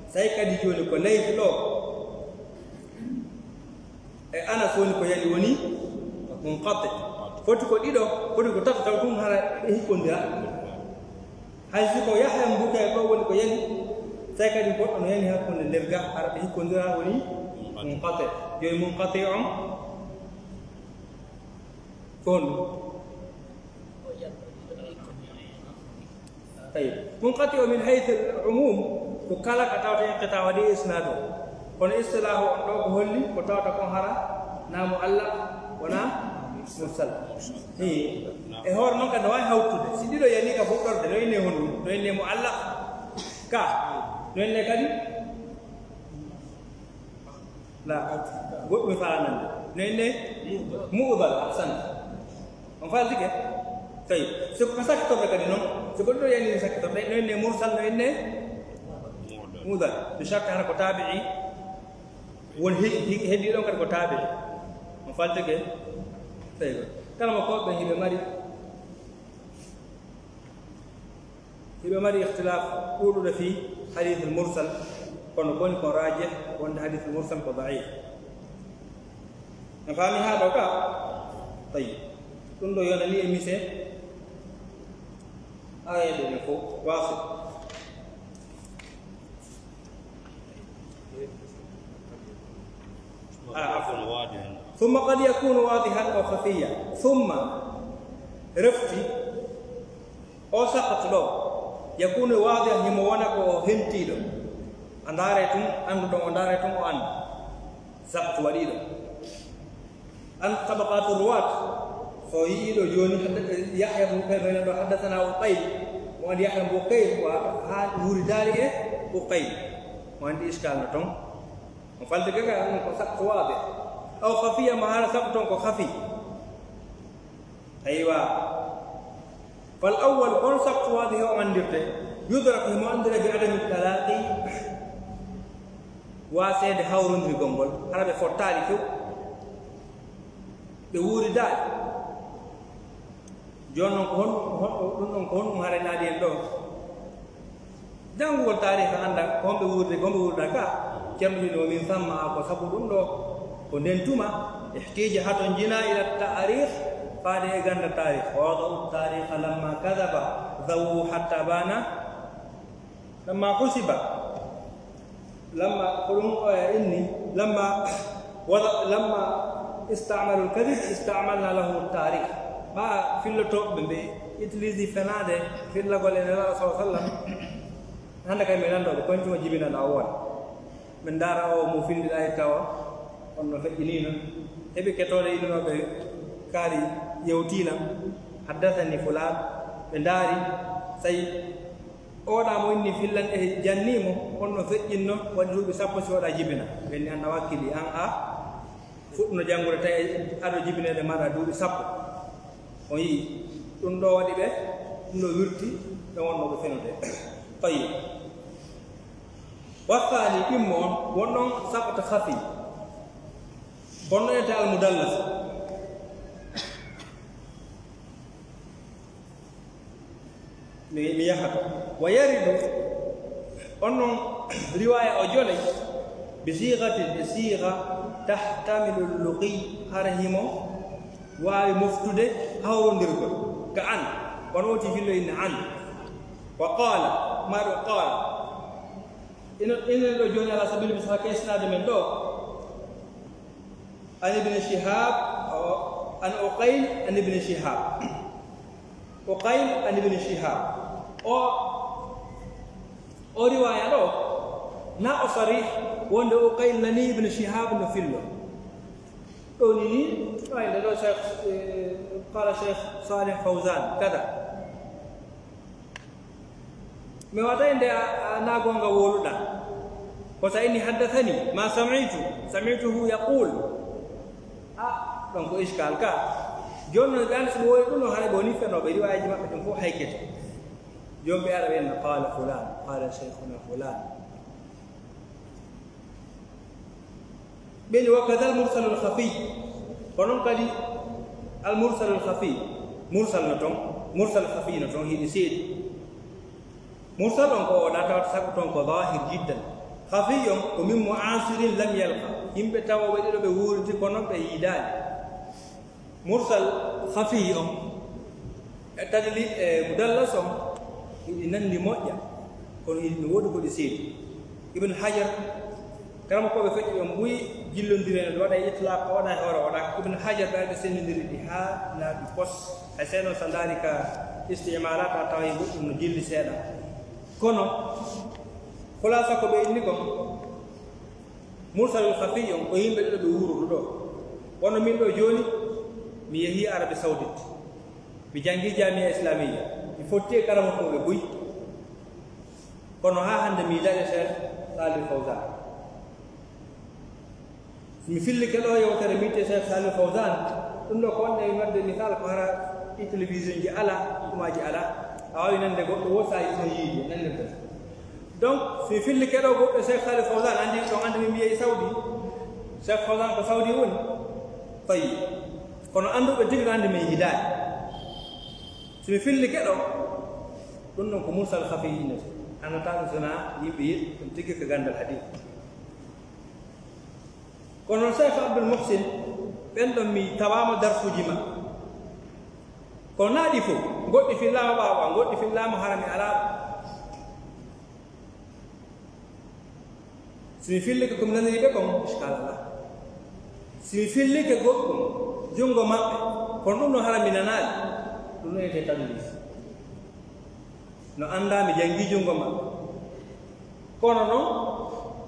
Say kadi jooni ko leydi ɗo. E Anas woni ko yani woni munqati. Foti ko ɗiɗo, foti ko tato taw tun hara ɓe hikkondira. Hay si ko Yahya Bukayr ɗo woni ko yani, say kadi goɗɗo no yani hakkunde nder ga hara ɓe hikkondira woni munqati. Jooni munqati on. Ko honɗum? Tayyib. Munqati o min haythu al-umum, ko kala ka tawata inqita waɗi isnad o. Kono istilahu on ɗo ko holli, ko tawata kon hara, na mu'allaq, wona mursal. Hi. E hoore non kadi no wawi hawtude. Si ɗiɗo yani ka fuɗɗorde, no inne honɗum? No inne mu'allaq. Ka. No inne kadi? La, goɗɗum faanande. No inne mu'dal, ahsan. On faaltike? Tawi. So ko sakkitorɗo kadi noon, so goɗɗo yani sakkitorɗo, no inne mursal, no inne mu'dal. Bi sharti hara ko tabi'i, won he-, he-, heddi ɗon kadi ko tabi'i. On faaltike? Tawi. Kala mo ko ɓe hiɓe mari Hiɓe mari ikhtilaf ɗuuɗuɗo fii hadith al-mursal, kono koni kon rajih, wonde hadith al-mursal ko da'if. En faami haa ɗo ka? Tayyib. Ɗum ɗo yonani e mise ayɓe ɓe fof, wasit. Ah, afwan. ثم قد يكون واضحا أو خفيا. ثم refti o saqatu ɗo, yakunu wadihan, himo wona ko o hentiiɗo. A ndaare tun, annduɗo o ndaare tun, o annda. Saqatu waɗiiɗo. An tabaqatu ruwat, so yi'iiɗo jooni, hadda-, Yahya ibn Bukayr, wayno ɗo, haddathana Uqayl, mo anndi Yahya ibn Bukayr, wa haa wuuri daari e Uqayl. Mo anndi iskal no ton. Mo falde gaga, ɗum ko saqatu wadih. Aw khafiya, ma haala saqatu on ko khafi. Aywa. Fal awwal, on saqatu wadih o anndirte, yudraku, himo anndira bi adami talaqi, waaseede hawrondirgol ngol, hara ɓe fottaali few, ɓe wuuridaali. Jooni noon ko hon, ko hon, ɗum ɗon ko honɗum hara naadi en ɗo? Janngugol taariika annda ko homɓe wuurdi, ko homɓe wuurda ka. Ceerno wiino min samma ko sabu ɗum ɗo, ko nden tuma, ihtija haton jina ila taarikh, faade e gannda taarikh. Wada'u taarikha lamma kadhaba, dhawu hatta bana, lamma husiba. Lamma, ko ɗum oya inni, lamma wada, lamma istamalu al-kadhib, istamalna lahu taarikh. Ɓa fillotooɓe ɓe utilise fenaade fillagol e Nelaaɗo sallallahu alaihi wasallam. Hannde kay min nanndooɓe, koncuma jibinana o wona. Min ndaara o mo findiɗa e tawa, on no feƴƴiniino. Heɓi ketooɗe innooɓe kaari yewtiina, haddathani fulaan, ɓe ndaari, say Oɗa mo inni fillan e janni mo, on no feƴƴinno, waɗi duuɓi sappo si waɗa jibina. Ɓenni an a wakkili, an a fuɗɗuno janngude tawi aɗo jibineede maɗa duuɓi sappo. On yii, ɗum ɗo waɗi ɓe, ɗum ɗo wirti, ɓe wonno ɓe fenude. Tayyib. Wasaani ɗimmo on, won ɗon saqata khafi. Kono ete al mudallas. Mi, mi yaha to. Wa yaridu, on non riwaya o jolay, بصيغة، e siiga, تحتمل اللقي, hara himo waawi moftude hawrondirgol. Ka an, kono o ti fillo inna an. وقال, ma ɗo قال. Ina, ina ɗo jooni ala sabili misal ka isnaade men ɗo. عن ابن شهاب, o, عن عقيل عن ابن شهاب. عقيل عن ابن شهاب. O, o riwaaya ɗo, na o sarih wonde Uqayl nani Ibn Shihab no fillo. Ɗo ni ni, ay, ɗo Cheikh, eh, قال الشيخ صالح فوزان كذا. Mi wata nde a, a na gonga woluɗa. Ko sa inni haddathani, ma sami'tu, sami'tuhu yaqul. Ah, ɗon ko iskal ka. Jooni non ɓe andi so ɓe woni ɗum no hara ɓe woni fenooɓe, riwaayaji maɓɓe ɗum fof haykete. Jooni ɓe ara ɓe inna qala fulan, qala shaykhuna fulan. Ɓeni wa kadha al mursalul khafi. Ko non kadi al mursalul khafi. Mursal no ton, mursal khafi no ton, hiɗi seedi. Mursal on ko o ɗa tawata sabu ton ko zahir jiddan. Khafi on ko min mu'asirin lam yalqa. Yimɓe tawoɓe ɗiɗo ɓe wuuriti kono ɓe yiidaali. Mursal khafi on, e tadli-, e mudallas on, hiɗi nandi moƴƴa, kono hiɗi no woodi ko ɗi seedi. Ibn Hajar, karamokooɓe feƴƴi ɓe mbuyi jillondire no waɗa e itlaq, waɗa e hoore, waɗa Ibn Hajar ɓe arɓe sendindiri ɗi haa laaɓi pos. Hay seno sa ndaari ka istimalat a tawa e goɗɗum no jilli seeɗa. Kono, khulasa ko ɓe inni kon, mursalul khafi on ko yimɓe ɗiɗo ɓe wuurudu ɗo. Wonno min ɗo jooni, mi yehi Arabie Saoudite. Mi janngi Jamia Islamiyya. Mi fotti e karamokooɓe buy. Kono haa hannde mi yiidaali Cheikh Salih Fawzan. Si mi fillike ɗo yewtere mi itte Cheikh Salih Fawzan, ɗum ɗo ko wonde mi wadde misal ko hara e télévision ji ala, ɗumaaji ala. A waawi nande goɗɗo wo saaji ɗon yiide, nande ɗum. Donc, si mi fillike ɗo goɗɗo Cheikh Salih Fawzan, anndi ɗon anndi mi mbiyey Saudi. Cheikh Fawzan ko Saudi woni. Tayyib. Kono annduɓe tigi no anndi min yiidaali. Si mi fillike ɗo, ɗum ɗon ko mursal khafi innete. Annata ɗum sona yimɓe yiɗ, ɗum tigi ko ganndal hadith. Kono Cheikh Abdul Muhsin, ɓen ɗon mi tawaama darsuuji maɓɓe. Kono naa ɗi fof, goɗɗi fillaama ɓaawo an, goɗɗi fillaama hara mi alaa ɗum. Si mi fillike ko mi naniri ɓe kon, iskal alaa. Si mi fillike goɗɗum, junngo maɓɓe, kono ɗum no hara mi nanaali, ɗum no wiyetee tadlis. No anndaa mi janngi junngo maɓɓe. Kono noon,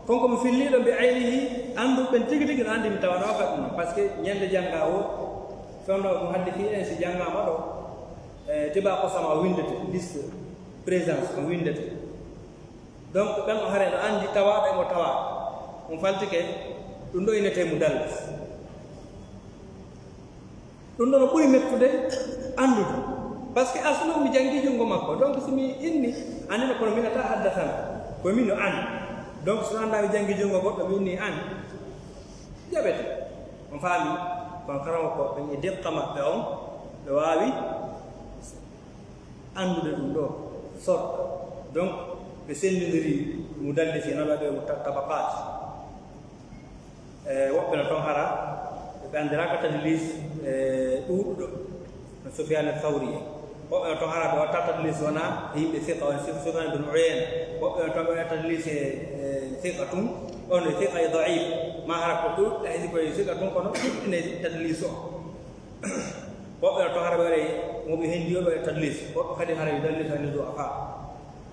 kon ko mi filliiɗo mbi aynihi, annduɓe ɓen tigi tigi no anndi mi tawanoo ka ɗum. Parce que ñande jannga o, fewndo mo haddi fii en si janngaama ɗo, e, tiba ko sama windete, liste présence on windete. Donc, ɓen o hare no anndi tawaaɗo e mo tawaa. On faltike, ɗum ɗo innetee mudallas. Ɗum ɗo no ɓuri mettude anndude. Parce que aslu mi janngi junngo makko. Donc, si mi inni, annino kono minata haddasana. Ko min no anndi. Donc, so anndaa mi janngi junngo goɗɗo, mi inni an. Jaɓete. On faami? Kono karamokooɓe ɓen e diqqa maɓɓe on, ɓe waawi anndude ɗum ɗo sorta. Donc, ɓe senndindiri mudallisi, no ɓe ta-, tabaqat. E, woɓɓe no toon hara, ɓe anndiraaka tadlis, e, ɗuuɗuɗo, no Sufyaan Thawri en. Woɓɓe no toon hara, ɓe watta tadlis wona e yimɓe siqa, on Suf-, Sufyaan bin Uyayna. Woɓɓe no toon ɓe watta tadlis e, e siqa tun, on e siqa e daif. Ma hara ko ɗuuɗɗe, hay si ko e siqa tun, kono ɗuuɗɗine tadlis o. Woɓɓe no toon hara ɓe waɗa e, mo ɓe hendi o ɓe waɗa tadlis. Woɓɓe kadi hara ɓe tadlis hani du'afa.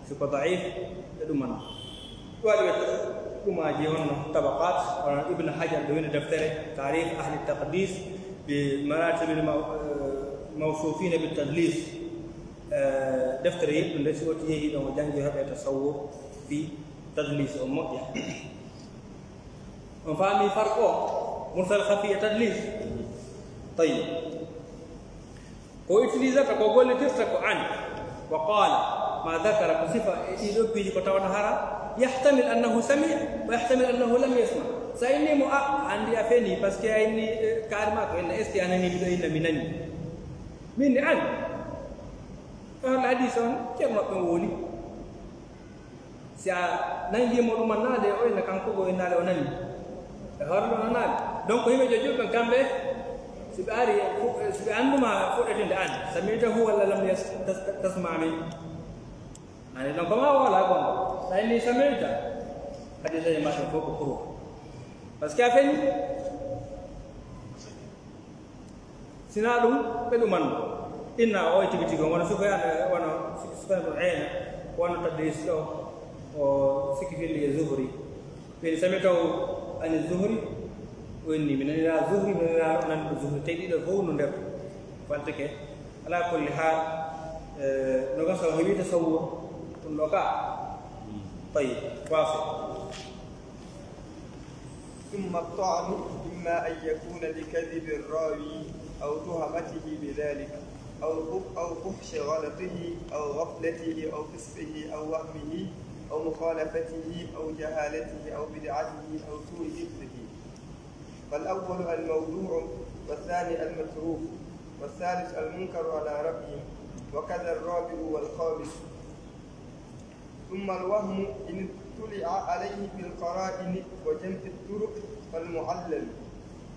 Si ko daif, ɓe ɗumana. Ɗum waɗi ɓe ɗumaaji honno tabaqat, hono Ibn Hajar ɓe woni deftere Tarikh Ahli Taqdis bi Maratibil Maw-, eh, Mawsufina bi Tadlis. Eh, deftere yiɗɗunde, si woti yehi ɗon o janngi heɓe tasawuf fi tadlis o moƴƴa. On faami farqo o, mursal khafi e tadlis? Tayyib. Ko utilisata, ko gollitirta ko an. Wa qala, ma dhakara, ko sifa e ɗiɗo piiji ko tawata hara, yahtamil annahu sami, wa yahtamil annahu lam yasma. Sa inni mo, a, anndi a feni, parce que a inni, eh, carrément ko inna, est-ce que a nani miɗo inna mi nani? Min ni an. Ahal hadis on, ceerno ɓe woni. Si a nangii mo ɗum annaade, o inna kanko ko innaade o nani. E hoore ɗum annaade. Donc, yimɓe jo juɓɓe kamɓe, si ɓe ari, fu-, si ɓe annduma fuɗɗetinde an, sami'tahu walla lam yas-, tas-, tasma' min. Ani, donc, ma wala gonga. Sa inni sami'ta, hadisa e maɗa fof ko kuro. Parce que a feni. Sina ɗum, ɓe ɗumanno. Inna o e tigi tigi, wano Sufyaan, wano Sufyaan ibn Uyayna, wano Tadlis ɗo, o sikki filli e Zuhri. Ɓen sami taw ani Zuhri, o inni, mi nanira Zuhri, mi nanira o nan ko Zuhri, tawi ɗiɗo fof no nder. Fantike, ala kulli haal, eh, no gasa o heɓi tasawwur, ɗum ɗo ka. Tayyib, waaso. ثم الطعن إما أن يكون لكذب الراوي أو تهمته بذلك أو أو فحش غلطه أو غفلته أو فسقه أو وهمه أو مخالفته أو جهالته أو بدعته أو سوء حفظه. فالأول الموضوع والثاني المتروك والثالث المنكر على رأي وكذا الرابع والخامس. ثم الوهم إن اطلع عليه بالقرائن وجمع الطرق فالمعلل.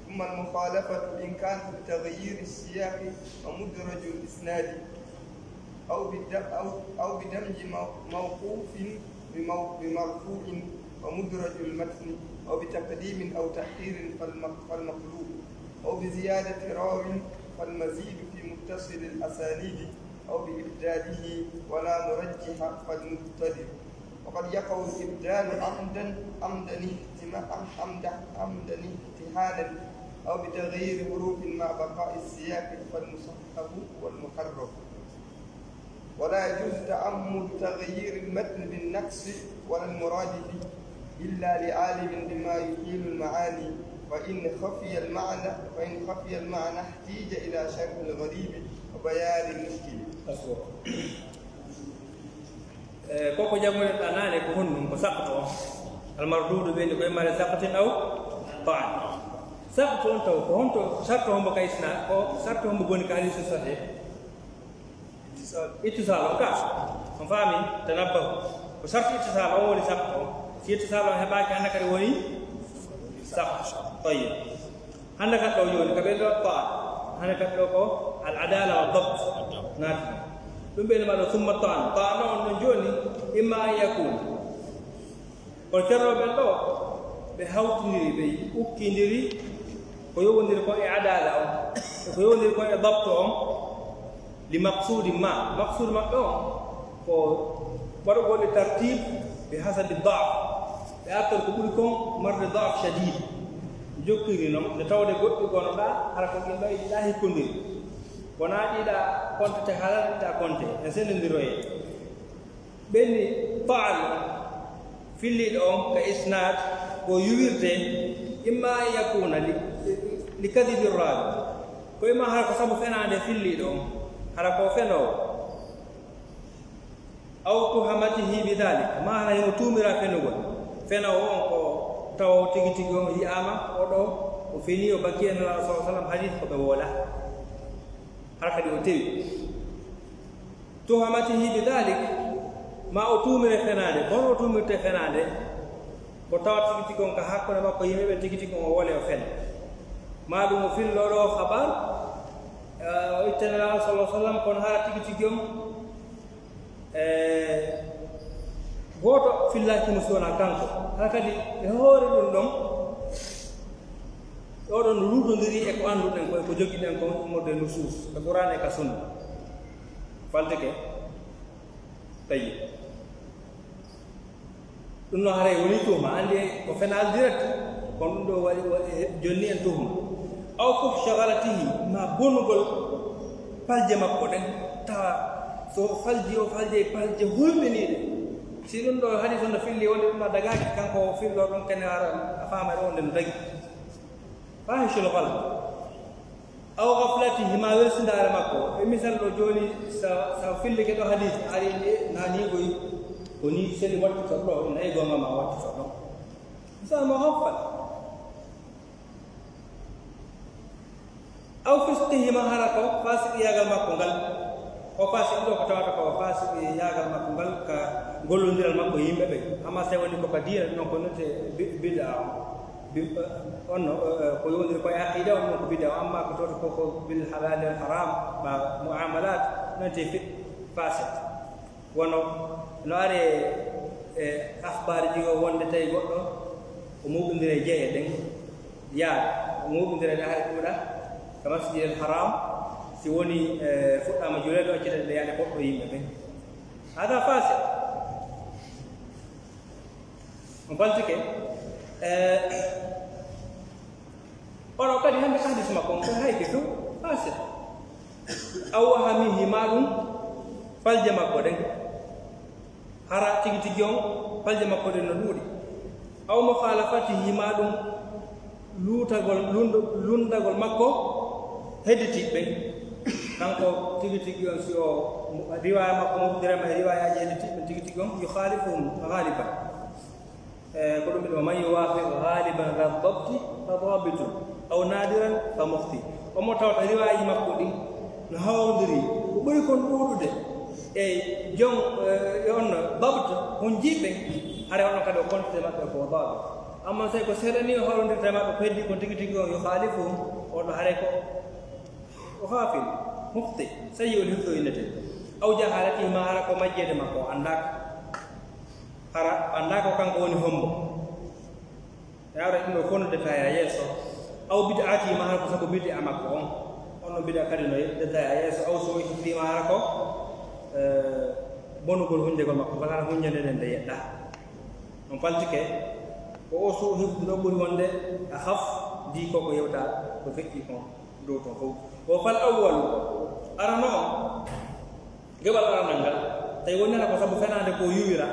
ثم المخالفة إن كانت بتغيير السياق ومدرج الإسناد أو بالد-، أو، أو بدمج مو-، موقوف بمو-، بمرفوع ومدرج المتن أو بتقديم أو تأخير فالم-، فالمقلوب أو بزيادة راو فالمزيد في متصل الأسانيد أو بإبداله ولا مرجح فالمبتدل. وقد يقع الإبدال عمدا، عمدا احتما-، عمدا، عمدا احتحالا أو بتغيير حروف مع بقاء السياق فالمصحف والمحرف. ولا يجوز تعمد تغيير المتن بالنقص ولا المرادف إلا لعالم بما يحيل المعاني، فإن خفي المعنى، فإن خفي المعنى احتيج إلى شرح الغريب وبيان المشكل. E, koko jannguɗen ɗa naane ko honɗum? Ko saqto on. Almardudu ɓe ni koye mare saqtin aw ta'an. Saqto on taw ko honto sarto hombo ka isna, ko sarto hombo goni ka hadisu sahih? Ittisal on ka. On faami? Tanabbahu. Ko sarto ittisal on woni saqto on. Si ittisal on heɓaaki, hannde kadi woni saqto. Tayyib. Hannde kadi ɗo jooni, ka ɓe ɗo ta'a. Hannde kadi ɗo ko al adala wa dabt. Naati. Ɗum ɓe ma ɗo summa ta'an. Ta'an on ɗon jooni, imma an yakuna. Kono ceerno ɓen ɗo, ɓe hawtindiri, ɓe ukkindiri ko yowondiri ko e adala on, e ko yowondiri ko e dabto on, li maqsudi ma. Maqsud maɓɓe on ko waɗugol e tartib bi hasabi daaf. Ɓe artor ko ɓuri kon marde daaf shadid. Jokkiri noon, nde tawde goɗɗi gonoɗa, hara ko ɗin ɗo e ɗiɗa hikkondiri. Wona ɗiɗa konte te halal, ɗiɗa konte. En sendindiroye. Ɓenni ta'an filliiɗo on ka isnaad ko yuwirde, imma an yakuna li, li kadibi raawi. Ko imma hara ko sabu fenaande filliiɗo on, hara ko fenoowo. Aw tuhamatihi bi dalik, ma hara himo tuumira fenugol. Fenoowo on ko tawa tigi tigi on yi'aama, o ɗo, o fenii, o bakki e Nelaaɗo sallallahu alaihi wasallam hadith ko ɓe wooda. Hara kadi o tewi. Tuhamatihi bi dalik, ma o tuumire fenaande, kono o tuumirte fenaande, ko tawa tigi tigi on ka hakkunde makko yimɓe ɓe tigi tigi on o wole o fena. Ma ɗum o fillo ɗo habar, eh, o ittana Nelaaɗo sallallahu alaihi wasallam, kono hara tigi tigi on, eh, gooto fillaaki mo si wonaa kanko. Hara kadi e hoore ɗum ɗon, ɗo ɗon ruudondiri e ko annduɗen ko, e ko jogiɗen ko ummorde nusus, e Qur'an e ka sunna. Faltike. Tayyib. Ɗum no haray woni tuhuma, anndi ko fenaal direct, kono ɗum ɗo waɗi, waɗi jonni en tuhuma. Aw fuhsha ghalatihi, ma bonugol palje makko ɗen, tawa so falji o falje palje hulɓiniiɗe. Si ɗum ɗo hadis on no filli wonde ɗum a dagaaki, kanko o fillo ɗon kene ara a faama ɗo wonde no dagi. Fahishul ghalat. Aw ghaflatihi, ma welsindaare makko. E misal ɗo jooni, sa, sa fillike ɗo hadis, ari nde, na ni goy, ko ni seli wattu to ɗo, nayi gonga ma wattu to ɗo. Misal mo ghaffal. Aw fisqihi, ma hara ko fasiqiyagal makko ngal. O faasiq ɗo ko tawata ko faasiq e yaagal makko ngal ka gollondiral makko e yimɓe ɓe. Amma so tawi woni ko ka diina ɗum noon ko note bi-, bid'a on. Bi-, on no, eh, ko yowndiri ko e aqida on noon ko bid'a. Amma ko tawata ko, ko bil halal wal haram, ma muamalat, noon te fi-, faasiq. Wono no are e akhbaar ji o wonde tawi goɗɗo o muɓindira e jeeya ɗen. Yaade, o muɓindira e hay ɗuuɗa ka Masjidil Haram, si woni, eh, fuɗɗaama juuleede, o accitata nde yaade goɗɗo yimɓe ɓen. Hada faasiq. On faltike. Eh, oɗo kadi hannde ka hadis makko on, ko hay ke few faasiq. Aw wahamihi, ma ɗum falje makko ɗen. Hara tigi tigi on, falje makko ɗen no ɗuuɗi. Aw mukhalafatihi, ma ɗum luutagol, lundo-, lundagol makko hedditiiɓe ɓen. Kanko tigi tigi on, si o, riwaya makko muɓindirama e riwayaaji hedditiiɓe ɓen tigi tigi on, yukhalifuhum ghaliban. E, ko ɗum ɓe ɗo, man yuwafiq ghaliban dha dabti fa dabitun, aw nadiran fa mukhti. Omo tawta riwaaji makko ɗin no hawrondiri, ko ɓuri kon ɗuuɗude e jom, e, e on dabt, on jiiɓe, haray on kadi o kontete maɓɓe ko dabit. Amma so tawi ko seeɗa ni o hawrondirta e maɓɓe, ko heddi kon tigi tigi on yukhalifuhum, on ɗo haray ko, o ghafil, mukhti, sayyi'ul hifdh innete. Aw jahalatihi, ma hara ko majjede makko o anndaaka. Hara anndaa ko kanko woni hombo. E awre ɗum ɗo fof no détaillé yeeso. Aw bid'ati, ma hara ko sabu bid'a makko on. On no bid'a kadi no détaillé yeeso. Aw su'i hifdhi, ma hara ko, eh, bonugol hunjagol makko. Kala hara hunjande nden nde yeɗɗa. On faltike ko o su'u hifdhi ɗo ɓuri wonde a haf di ko ko yewta ko feƴƴi kon. Dow ton fof. Wo fal awwalu, arano on, geɓal aranal ngal, tawi woni hara ko sabu fenaande ko yuwira,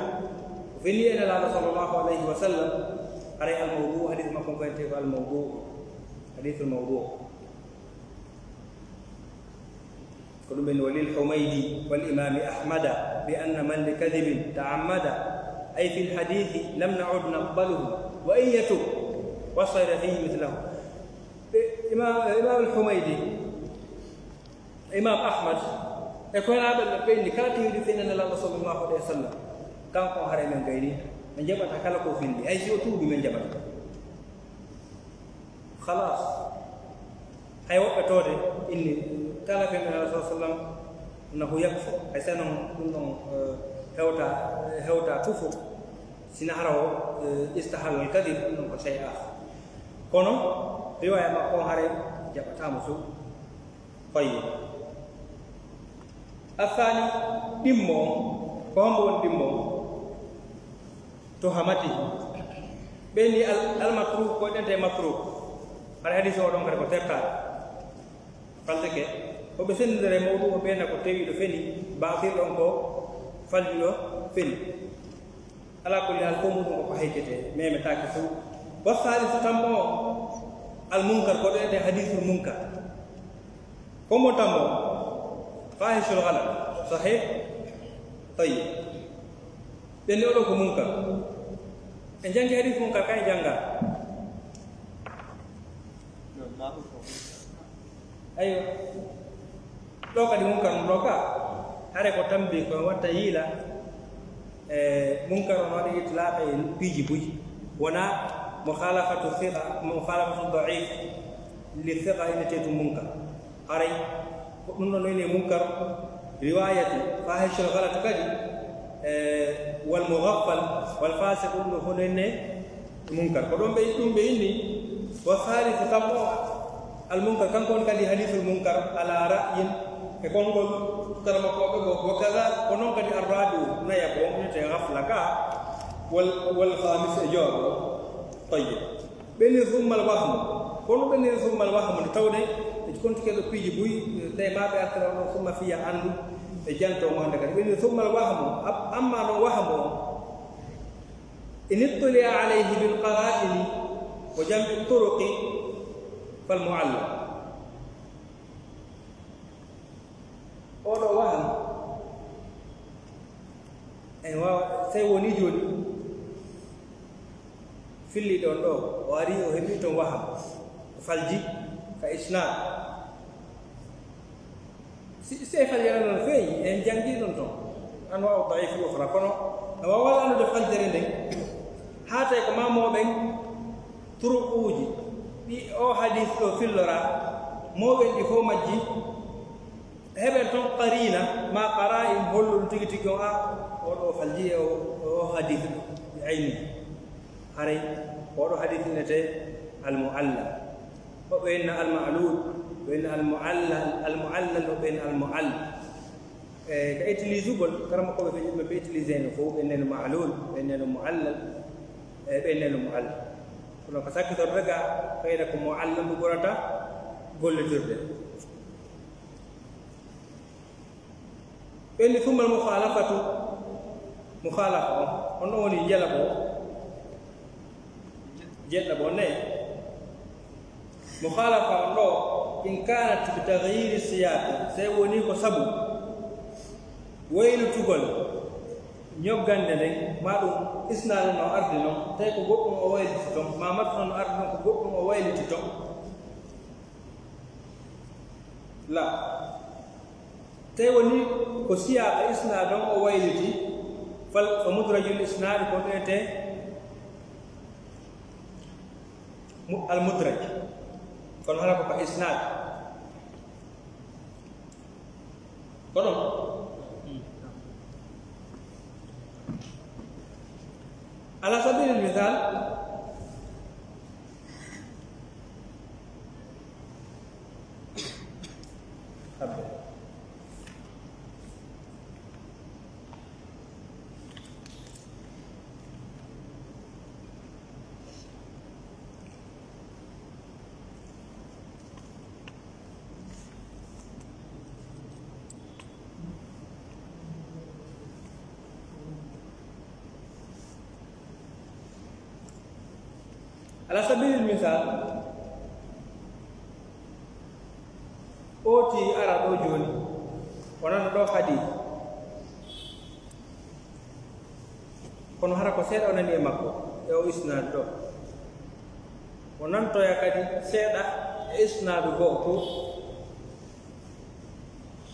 o feni e Nelaaɗo sallallahu alayhi wa sallam, haray al mawdu, hadith makko ko ente ko al mawdu, hadithul mawdu. Ko ɗum en, walil Humaydi wal imami Ahmada bi anna man li kadhibin ta'ammada, ay fil hadithi lam na'ud naqbaluhu, wa in yatub, wa sayra fihi mithlahu. Ɓe, Imam, Imam al-Humaydi, Imam Ahmad, e ko henaaɓe ɓe ɓe inni kala tewdi fenana Nelaaɗo sallallahu alayhi wa sallam, kanko on haray men gayni, men jaɓata kala ko findi, hay si o tuubi men jaɓata. Khalas. Hay woɓɓe toode inni kala fenana Nelaaɗo sallallahu alayhi wa sallam, nahu yakfu, hay sa non ɗum ɗon, eh, hewta, hewta tufo, sina hara o, eh, istahalla al-kadhib, ɗum ɗon ko shay akhar. Kono riwaya makko on haray jaɓataama few. Tayyib. Athani, ɗimmo on, ko hombo woni ɗimmo on? Tuhamati. Ɓe ni al, al matruk, ko ɗente matruk. Har hadis o ɗon kadi ko tertaade. Falteke, ko ɓe senndindere mawdu o ɓeena ko tewiiɗo feni, baatil ɗon ko falliɗo feni. Ala kulli hal, ko muɗum ko haykete, memetaake few. Wa salisu tammo o, al munkar, ko ɗo ete hadisul munkar. Ko mo tammo o, fahishul ghalat, sahih? Tayyib. Ɓe ni oɗo ko munkar. En jangi hadis munkar, kay janga. Aywa. Ɗo kadi munkar on ɗo ka, hare ko tambi ko watta yiila, e munkar on waɗi itlaq e piiji buy. Wona mukhalafatu thiqa, mukhalafatu da'if li thiqa ina teetu munkar. Haray ko ɗum ɗon ene munkar, riwayatu, fahishul ghalat kadi, e wal mughaffal, wal fasiq, ɗum ɗo fof ene munkar. Ko ɗon ɓe, ɗum ɓe inni, wa thalithu tammo al munkar, kanko woni kadi hadithul munkar, ala ra'yin, e konngol karamakooɓe goo, wa kaza, ko noon kadi arrabi'u, nayaɓo, on wiyetee ghafla ka, wal, wal khamis e jowaɓo. Tayyib. Ɓe ni summal wahmu. Kono ɓe ni summal wahmu, nde tawde e kontike ɗo piiji buy, tawi ma ɓe artira ɗo summa fiya anndu e janto mo hannde kadi. Ɓe ni summal wahmu, ab-, amma ɗo wahmu on, in ittuli alayhi bil qara'ini wa jam'i turuqi fal mu'allal. Oɗo waham en wawa, sey woni joni filli ɗon ɗo, o ari o heɓi ton waham, o falji ka isnad. Si, si e faljere non feeñi, en janngi ɗum toon. Anwa'u da'ifi ukhra, kono no waawa anndude faljere nden. Haa tawi ko ma mooɓen turuquuji, ɗi o hadis ɗo fillora, mooɓen ɗi fof majji, heɓen toon qarina, ma qara'in holluɗo tigi tigi on, a, o ɗo falji e o, o hadis ɗo, bi ayni. Haray, oɗo hadis innete al-mu'allal. Woɓɓe inna al-ma'lul, woɓɓe inna al-mu'allal, al-mu'allal, woɓɓe inna al-mu'allal. E, ka utilisugol, kala mo ko ɓe feƴƴi, ɓe utilisé no fof, ɓe neno ma'lul, ɓe neno mu'allal, e, ɓe neno mu'allal. Kono ko sakkitorde ga, kayra ko mu'allal ɗum ɓurata gollitirde. Ɓenni summa al-mukhalafatu, mukhalafa o, on ɗon woni jeɗɗaɓo o. Jeɗɗaɓo ne. Mukhalafa on ɗo, in kanat bi taghyiri siyaqi, sey woni ko sabu waylitugol ñoggande nden, ma ɗum isnaadu no ardi non, tawi ko goɗɗum o wayliti ton, ma matnu no ardi non ko goɗɗum o wayliti ton. La. Tawi woni ko siyaaqa isnaad on o wayliti, fal, fa mudrajul isnaad ko ɗum wiyetee mu-, al mudraj. Kono hara ko ka isnaad. Ko ɗum. Ala sabilil misal, Habbe. Ala sabilil misal, o ti ara ɗo jooni, o nana ɗo hadis. Kono hara ko seeɗa o nani e makko, e o isnaadu ɗo. O nantoya kadi seeɗa e isnaadu goo to.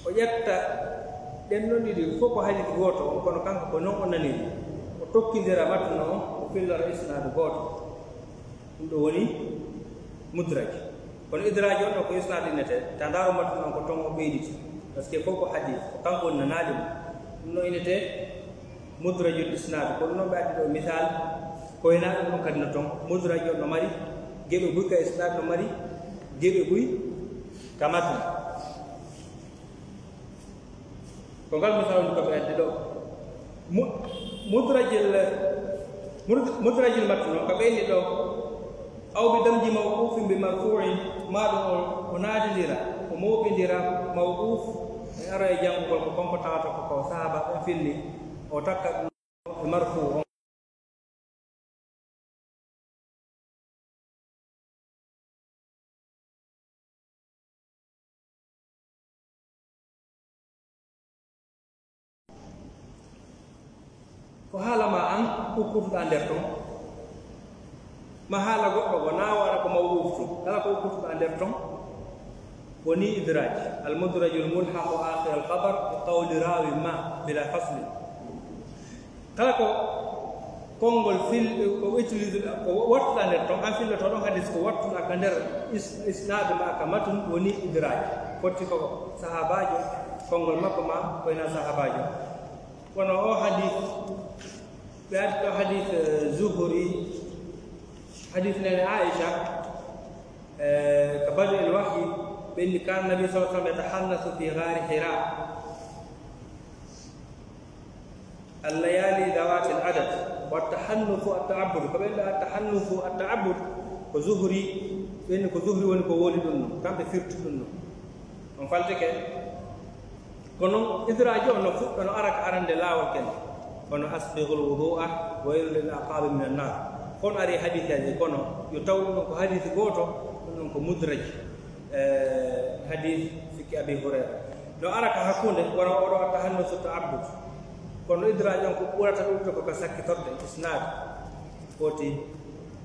O ƴetta ɗen ɗon ɗiɗi fof ko hadis gooto on, kono kanko ko non o naniri. O tokkindira matnu on, o fillora isnaadu gooto. Ɗum ɗo woni mudraj. Kono idraj on ɗo ko isnaadu innetee. Ta ndaaru matnu on ko ton o ɓeyditi. Parce que fof ko hadis, ko kanko woni nanaade mo. Ɗum ɗo innetee mudrajul isnaad. Ko ɗum ɗon ɓe addi ɗo misal. Ko wayno ɗum ɗon kadi no ton. Mudraj on no mari geɓe buy ka isnaad, no mari geɓe buy ka matnu. Ko ngal misal woni ko ɓe addi ɗo. Mu-, mudrajil, mud-, mudrajil matnu ko ɓe inni ɗo. Aw bi damji mawqufin bi marfu'in, ma ɗum o, o naadindira, o mooɓindira mawquf, e ara e janngugol ko kanko tawata ko, ko sahaaba ɓen filli, o takka ɗum e marfu on. Ko haala ma an, ko kuutuɗaa nder ton. Ma haala goɗɗo ko na waɗa ko mawquuf tun. Kala ko kuutuɗaa nder ton, woni idraaj. Al mudrajul mulhaqu akhir al khabar bi qawli rawi ma bila faslin. Kala ko konngol fil-, ko utilise, ko wattuɗaa nder ton, an filloto ɗon hadis ko wattuɗaa ka nder is-, isnaad ma ka matun woni idraaj. Fotti ko sahaabaajo, konngol makko ma ko ina sahaabaajo. Kono o hadis, ɓe addi ɗo hadis, eh, Zuhri, hadis nene Aisha, eh, ka badu el wahyi, ɓe inni, kana nabi sallallahu alaihi wasallam yatahannasu fi ghari Hira. Al-layali dawati al-adad. Wa tahannuthu at-ta'abbud. Ko ɓen ɗo at-tahannuthu at-ta'abbud, ko Zuhri, ɓen ko Zuhri woni ko woli ɗum non. Kamɓe firti ɗum non. On faltike. Kono idraaj on no fuɗɗa no ara ka arande laawol ken. Kono asbighul wudu'a wa yuril aqaba min an-nar. Kono ari hadiseeje kono yo taw ɗum ko hadisi gooto, ɗum ɗon ko mudraj. Eh, hadis sikki Abi Hurayra. No ara ka hakkunde, wona oɗo at-tahannusu ta'abbud. Kono idraaj on ko ɓurata ɗuuɗude ko ka sakkitorde isnaad. Foti,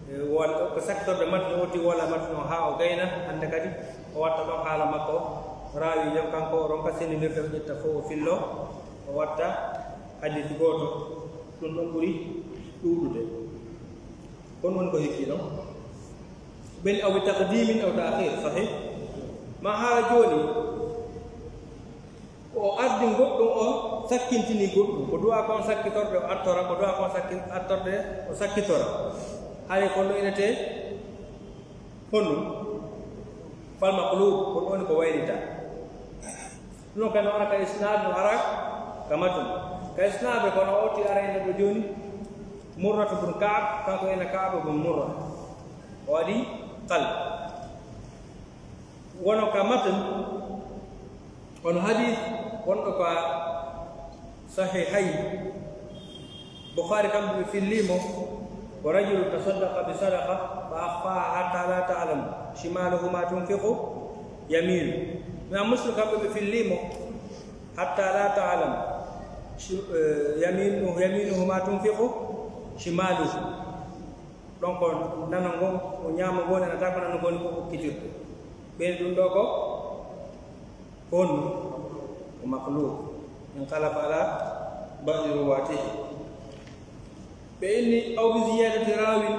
eh, wol-, ko sakkitorde matnu, o ti wola matnu o haa o gayna, hannde kadi o watta ɗon haala makko. Raawi jam kanko o ronka senndinirde, o ƴetta fof o fillo, o watta hadith gooto. Ɗum ɗon ɓuri ɗuuɗude. Kon woni ko hikki ɗon. Ɓen aw bi taqdimin aw ta'khir, sahih? Ma hara jooni, ko o ardi goɗɗum, o sakkintini goɗɗum. Ko du'a kon sakkitorde, o artora. Ko du'a kon sakki-, artorde, o sakkitora. Hari ko no inete honɗum? Fal maqlub, ko ɗon ko waylita. Ɗum kadi no ara ka isnad, no ara ka matn. Ka isnad ko no oti ara ene ɗo jooni, Murratu bun Ka'b, kanko ene Ka'b bun Murra. O waɗi qal. Wono ka matn, on hadith wonɗo ka Sahihayn. Bukhari kamɓe ɓe fillimo, "Wa rajulun tasaddaqa bi sadaqa fa akhfaha hatta la ta'lamu shimaluhu ma tunfiqu yaminu." Imam Muslim kamɓe ɓe fillimo, "Hatta la ta'lamu shi-, eh, yaminu, yaminuhu ma tunfiqu shimaluhu." Donc, nano ngon, o ñaama ngon, ana tako nano ngon ko okkitirde. Ɓen ɗum ɗo ko, ko honno? Ko maklub. Inqalaba ala ba'di ruwatihi. Ɓe inni, aw bi ziyadati rawin,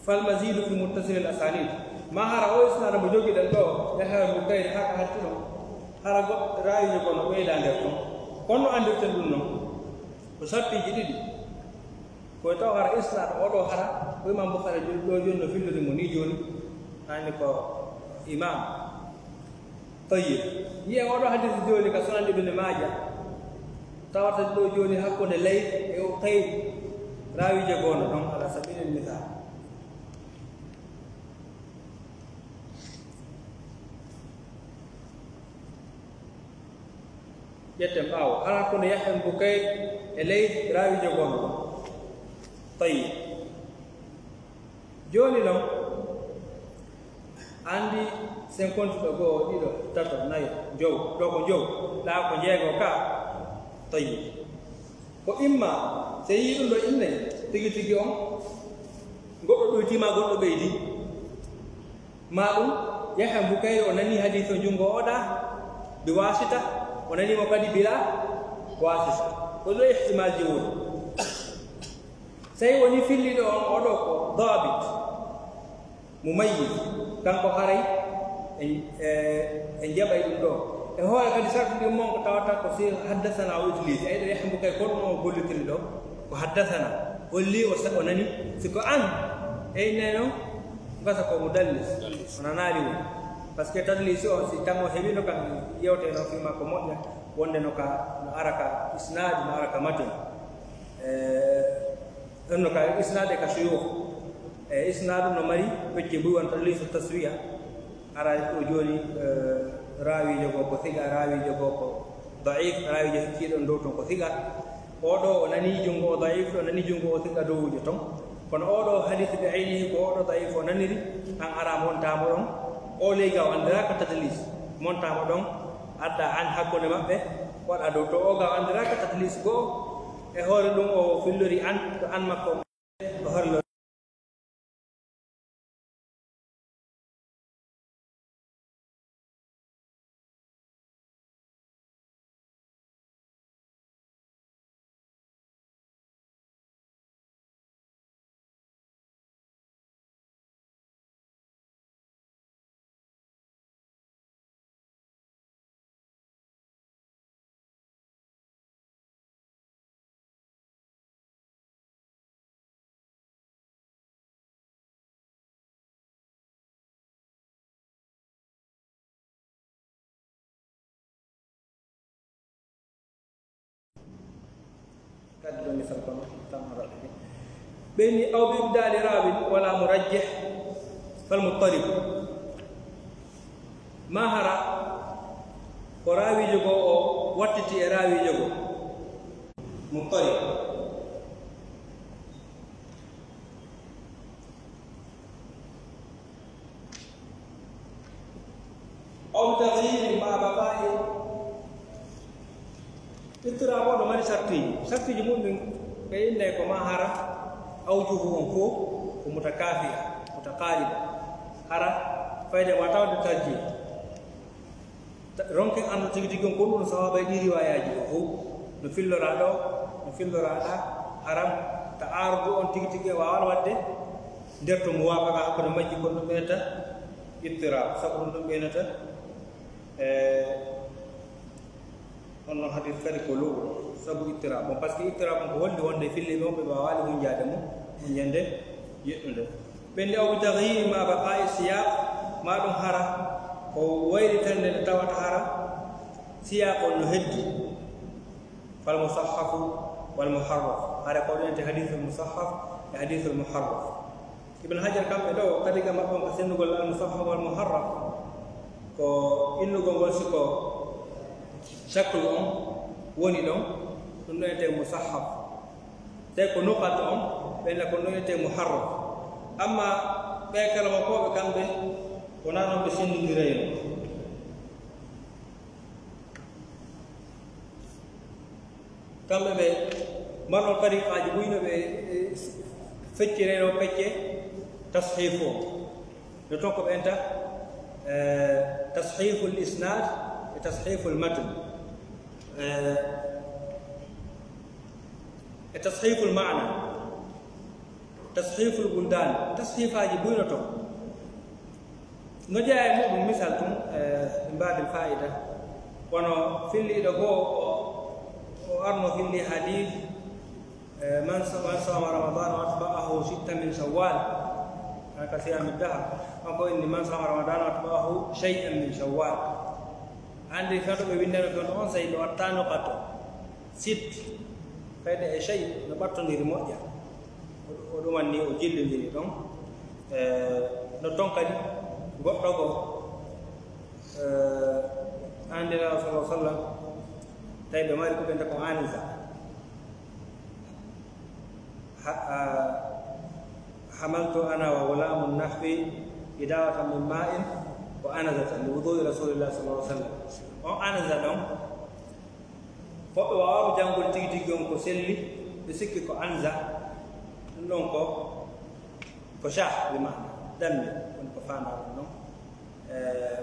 fal mazidu fi muttasil al asanid. Ma hara o isnad mo jogiɗen ɗo, Yahya al Bukayri, haka hattuno. Hara go-, rawijo kono ɓeyda nder ɗon. Kono andirten ɗum non. Ko sartiji ɗiɗi. Ko taw hara isnad oɗo hara, ko Imam Bukhari jo-, ɗo joni no fillori mo ni joni. Ani ko imam. Tayyib. Yiyen oɗo hadith joni ka Sunan Ibn Majah. Tawata ɗo joni hakkunde Layth e Uqayl. Rawijo gono ɗon ala sabilil misal. Ƴetten ɓaawo. Hara kono Yahya Bukayr e Layth rawijo gono. Tayyib. Jooni non, andi cinquante ɗo, goo, ɗiɗo, tato, nayo, jow. Ɗo ko jow. Ɗa ko jeego ka. Tayyib. Ko imma, so yii ɗum ɗo innay, tigi tigi on, goɗɗo ɗoytiima, goɗɗo ɓeydi. Ma ɗum, Yahya Bukayri o nani hadith o junngo oɗa, bi wasita, o nani mo kadi bila wasita. Ko ɗo ihtimalji woni. Sey woni filliɗo on, oɗo ko dabit, mumayyiz, kanko haray en, e, en jaɓay ɗum ɗo. E hoore kadi sarti ɗum mon ko tawata ko si haddasana o utilise. Ay ɗo Yahya Bukayri ko ɗum o gollitiri ɗo, ko haddasana. Holli o sa-, o nani, si ko an, ey neno, gasa ko mudallis, o nanaali woni. Parce que tadlisi o, si tan o heɓino kam yewte no fi makko moƴƴa, wonde no ka, no ara ka isnad, no ara ka matin. E, ɗum no ka isnad e ka shuyukh. E, isnad no mari pecce buy, won tadlisu taswiya. Ara ɗo jooni, e, rawijo goo ko siga, rawijo goo ko da'if, rawijo hecciiɗo on dow ton ko siga. Oɗo o nani junngo o da'if, o nani junngo o siga dowujo ton. Kono oɗo hadith bi aynihi ko oɗo da'if o naniri, an ara monta mo ɗon. O leyga o andiraka tadlis, monta mo ɗon, adda an hakkunde maɓɓe, waɗa dow to o ga o andiraka tadlis goo. E hoore ɗum o fillori an, to an makko o horlo. Kadi ɗo misal kono tan o raɓɓiɗi. Ɓe ni aw bi ibdali rawin wala murajjih fal muttarib. Ma hara ko rawijo goo o wattiti e rawijo goo. Muttarib. Aw bi taghyirin ma'a baqa'i. Ittirab o no mari sartiji. Sartiji mum ɗin ɓe innay ko ma hara awjuhu on fof ko mutakafi'a, mutaqariba. Hara fayde ma tawde tarjih. Ronken anndu tigi tigi on ko ɗum sawaaba e ɗi riwaayaaji ɗo fof. No fillora ɗo, no fillora ɗa, haram, ta aarudu on tigi tigi e waawan waɗde nder to muwaafaqa hakkunde majji, kono ɗum ɓeynata ittirab, sabu ɗum ɗum ɓeynata, e, on noon hadis kadi ko luuɗo, sabu ittirab. Bon, parce que ittirab on ko holli wonde filliiɓe on ɓe waawaali hunjaade mo, hunjande yeɗɗunde. Ɓe nde o bi taxyiri ma baqaa'i siyaaq, ma ɗum hara ko waylitande nde tawata hara siyaaq on no heddi. Fal musahhafu wal muharraf. Hara ko ɗum ente hadisul musahhaf e hadisul muharraf. Ibn Hajar kamɓe ɗo, kadi ga maɓɓe on ko sennugol al musahhaf wal muharraf. Ko innugol ngol siko shaklu on woni ɗon, ɗum ɗo ente musahhaf. Tawi ko nuqat on, ɓen ko noyetee muharraf. Amma ɓe kala mo kooɓe kamɓe, wonaa noon ɓe senndindirayno. Kamɓe ɓe mbarno tariqaaji buy no ɓe, e, feccirayno pecce tashiif o. No toon ko ɓenta, e, tashiful isnad e tashiful matn, e, e tashiful maana, tashiful buldan, tashifaaji buy no toon. No jeyaa e muɗum misal tun, e, min mbaadil faa'ida. Kono filliiɗo goo o, o arno filli hadith, e, man sa-, man sama Ramadan wa atba'ahu sitta min Shawwal. Haka siyami dahar. Kanko inni man sama Ramadan wa atba'ahu shay'an min Shawwal. Andi fewndo ɓe winndano fewndo on, sey ɓe wattano kato. Sit. Kayde e shay no ɓattondiri moƴƴa. O, o ɗuman ni o jillindiri ɗon. E, no toon kadi goɗɗo goo, e, anndira sallallahu alaihi wasallam, tawi ɓe mari ko ɓe nde ko anisa. Ha-, a, hamaltu ana wa ghulamun nahwi idawatan min ma'in wa anazatan li wudu'i rasulillah sallallahu alaihi wasallam. On anaza ɗon, woɓɓe waawaama janngol tigi tigi on ko selli, ɓe sikki ko anza. Ɗum ɗon ko, ko shah, bi maana, dammi, woni ko faandaa ɗum ɗon. E,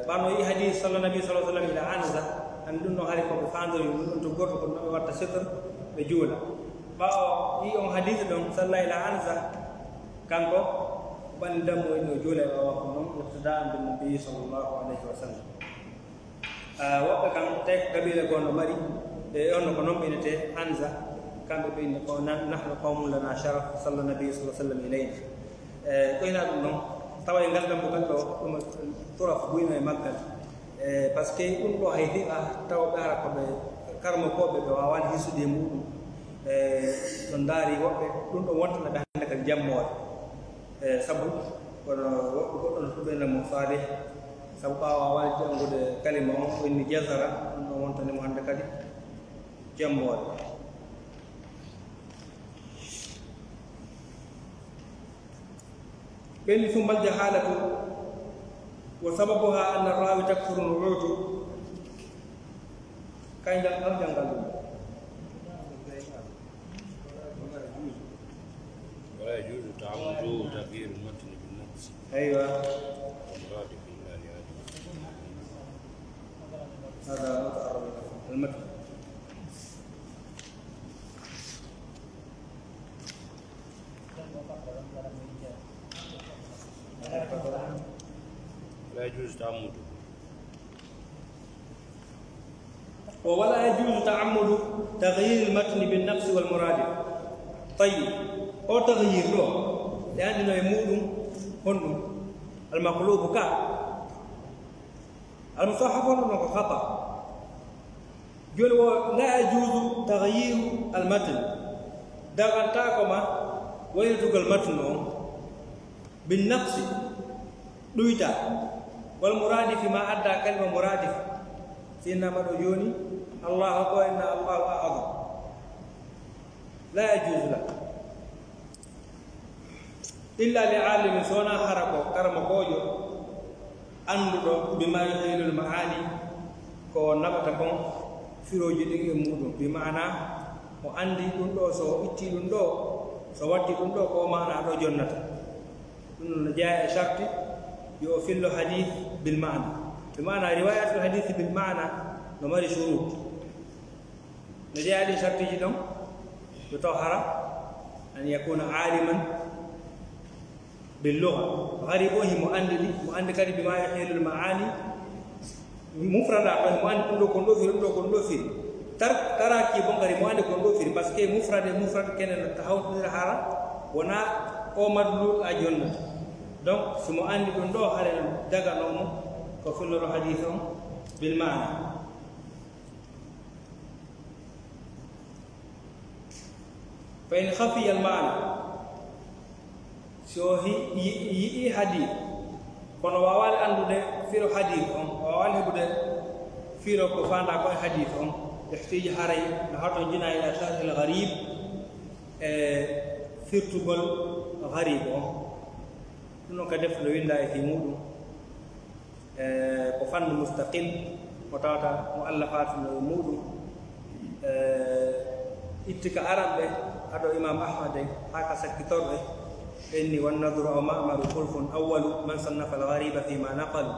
ɓano yi hadis salla nabi sallallahu alaihi wasallam ila anza, an ɗum ɗon hari ko ɓe faandori, ɗum ɗon to goto ko no ɓe watta sitr, ɓe juula. Ɓaawo yi on hadis ɗon, salla ila anza, kanko, ɓanni dammo ino juula e ɓaawo ko noon, iqtidaan bin nabi sallallahu alaihi wasallam. Ah, woɓɓe kam, tawi ko kabiila goo no mari, e on ko noon ɓe innetee Anza, kamɓe ɓe inni ko nan-, nahnu qawmun lana sharaf, salla nabi sallallahu alaihi wasallam ilayna. E, ko ina ɗum noon, tawa e ngal dambugal ɗo, ɗum turaf buyno e maggal. E, parce que ɗum ɗo hay fiɓa, tawa ɓe ara ko ɓe karmokooɓe, ɓe waawaani hisude e muɗum. E, so ndaari woɓɓe, ɗum ɗo wontana ɓe hannde kadi jammoore. E, sabu kono woɓɓe goɗɗo no tuɓe mo Salih, sabu ɓaawo a waawi janngude kalima on, o inni jazara, ɗum ɗon wontani mo hannde kadi jammoore. Ɓenni summal jahalatu wa sababuha anna rawi takfuru nu'utu. Kay jang-, ɗon janngal ɗum. ولا يجوز تعمد تغيير المتن بالنقص. أيوة. والمراد بالله هذا. هذا متعرض المتن. لا يجوز تعمده. O wala yajuzu ta'ammudu taghyir al-matn bin naqs wal muradif. Tayyib. O taghyir ɗo, ɓe anndino e muɗum honɗum? Al-maqlubu ka. Al-musahhaf on ɗon ko khata. Jooni o la yajuzu taghyiru al-matn. Dagantaako ma waylitugol matn on. Bin naqsi, ɗuyta. Wal muradifi, ma adda kalima muradif. Si innama ɗo jooni, Allahu akbar, inna Allahu a'zam. La yajuzu la. Illa li alimin, so wonaa hara ko karamokoojo annduɗo bima yuhilul ma'ani, ko naɓata kon firooji ɗin e muɗum. Bi maana, o anndi ɗum ɗo, so o itti ɗum ɗo, so watti ɗum ɗo, ko maana ɗo jonnata. Ɗum no jeyaa e sharti yo o fillo hadith bil maana. Bi maana, riwayatul hadith bil maana no mari shurut. No jeyaa ɗin shartiji ɗon, yo taw hara an yakuna aliman bil lugha. Gharib o himo anndi ɗi, mo anndi kadi bima yahilul maani. Mufrada ko himo anndi ɗum ɗo kon ɗo firi, ɗum ɗo kon ɗo firi. Tar-, taraki bon kadi mo anndi kon ɗo firi, parce que mufrad e mufrad kene no hawtindira hara, wona o madlul a jonnata. Donc, si mo anndi ɗum ɗo, hare daganoo mo ko filloro hadith on bil maana. Fa in khafiya al maana, so hi-, yi-, yi'i hadith, kono waawaali anndude firo hadith on, waawaali heɓude firo ko faandaa ko e hadith on, ihtija, haray no hatonjinaa ila sharhil gharib, e firtugol gharib on. Ɗum ɗon ka defte no winndaa e fii muuɗum. E, ko fannu mustaqil, mo tawata mu'allafat no e muuɗum. E, itti ka aranɓe, ado Imam Ahmad en, haa ka sakkitorɓe, ɓe inni: "Wan Nadru aw Ma'maru khulfun awwalu man sannafa al-ghariba fima naqalu.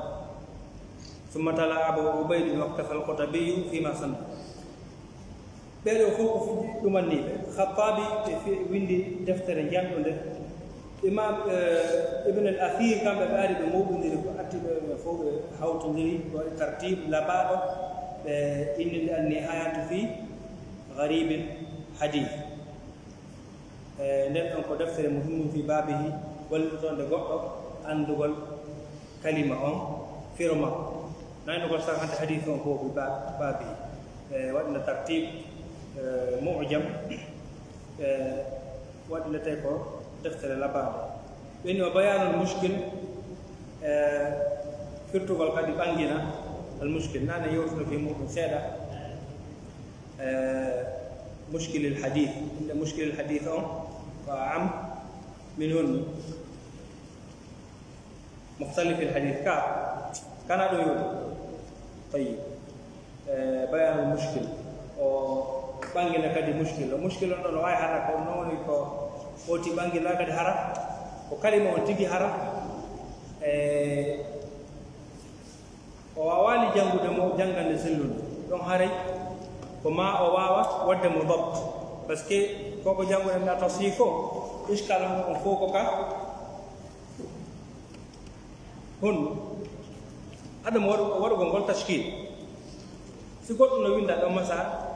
Thumma tala Abu Ubaydin waqtafa al-Qutabiyu fima sannafa." Ɓee ɗoo fof ko fuɗɗi ɗumanniiɓe. Khattabi e fi-, winndi deftere njanɗunde. Imam, eh, Ibn al-Athir, kamɓe ɓe ari ɓe mawɗondiri ko atti ɓe, ɓe fof ɓe hawtondiri, ɓe waɗi tartib labaaɗo, ɓe inni nde An-Nihayatu fi Gharibil Hadith. Eh, nden ɗon ko deftere muhimmun fi babihi, wallitonde goɗɗo anndugol kalima on, firo makko. Nayno ko sarhante hadith on fof fi ba-, babihi. Eh, waɗna tartib, eh, mu'jam, eh, waɗnete ko deftere labaande. Ɓeni o bayanul mushkil, eh, firtugol kadi ɓangina al mushkil. Nane yewtuno fi muɗum seeɗa. Eh, mushkilil hadith. Inde mushkilil hadith on ko am min honno? Mukhtalifil hadith ka. Kana ɗo yewtude. Tayyib. Eh, bayanul mushkil. O ɓangina kadi mushkil. O mushkil on ɗon o waawi hara ko noon ko foti ɓangina kadi hara. Ko kalima on tigi hara. Eh, o waawaali janngude mo janngande sellunde. Ɗon haray ko ma o waawa waɗde mo dabt. Parce que ko ko jannguɗen ɗa tafsir ko, iskal on on fof ko ka honno? Adama waɗu-, waɗugol ngol tashkil. Si goɗɗo no winnda ɗo masa,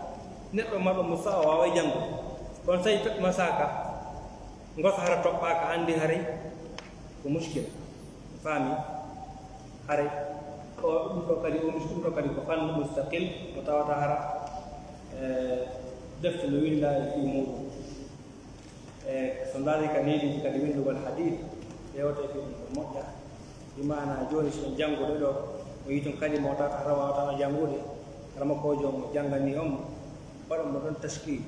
neɗɗo marɗo musa o waaway janngude. Kono so tawi masa ka, ngosa hara toɓɓaaka, anndi haray ko mushkila. Faami? Haray o, ɗum ɗo kadi, o mus-, ɗum ɗo kadi ko fannu mustaqil, mo tawata hara, eh, defte no winnda e fii muuɗum. E so ndaari ka neediiji kadi winndugol hadith, ƴeewata e fii ɗum ko moƴƴa. Bi maana jooni so en janngude ɗo, o yii tun kalima o tawata hara waawata janngude, hara mo ko joom o janngani on mo, waɗa mo ɗon tashkil.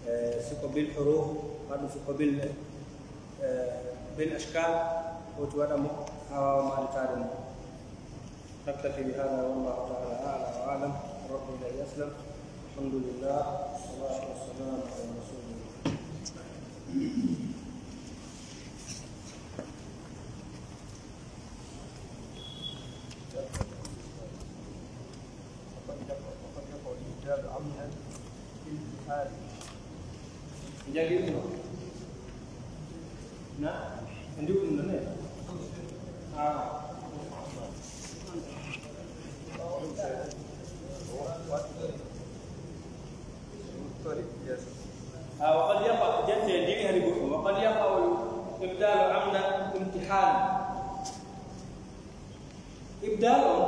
Eh, si ko bil huruf, waɗa si ko bil, eh, bil ashkal, woti waɗa mo haa waawa maalitaade mo. نكتفي بهذا والله تعالى أعلى وأعلم. الرب إليه أسلم. الحمد لله والصلاة والسلام على رسول الله. وقد يقع، وقد يقع الإبدال عمدا في الحال. Jagi ɗum ɗo. Na? Ndi ɗum ɗo ne? Ah. Ah, وقد يقع، jante ndi hari goɗɗum. وقد يقع الإبدال عمدا امتحانا. Ibdal on,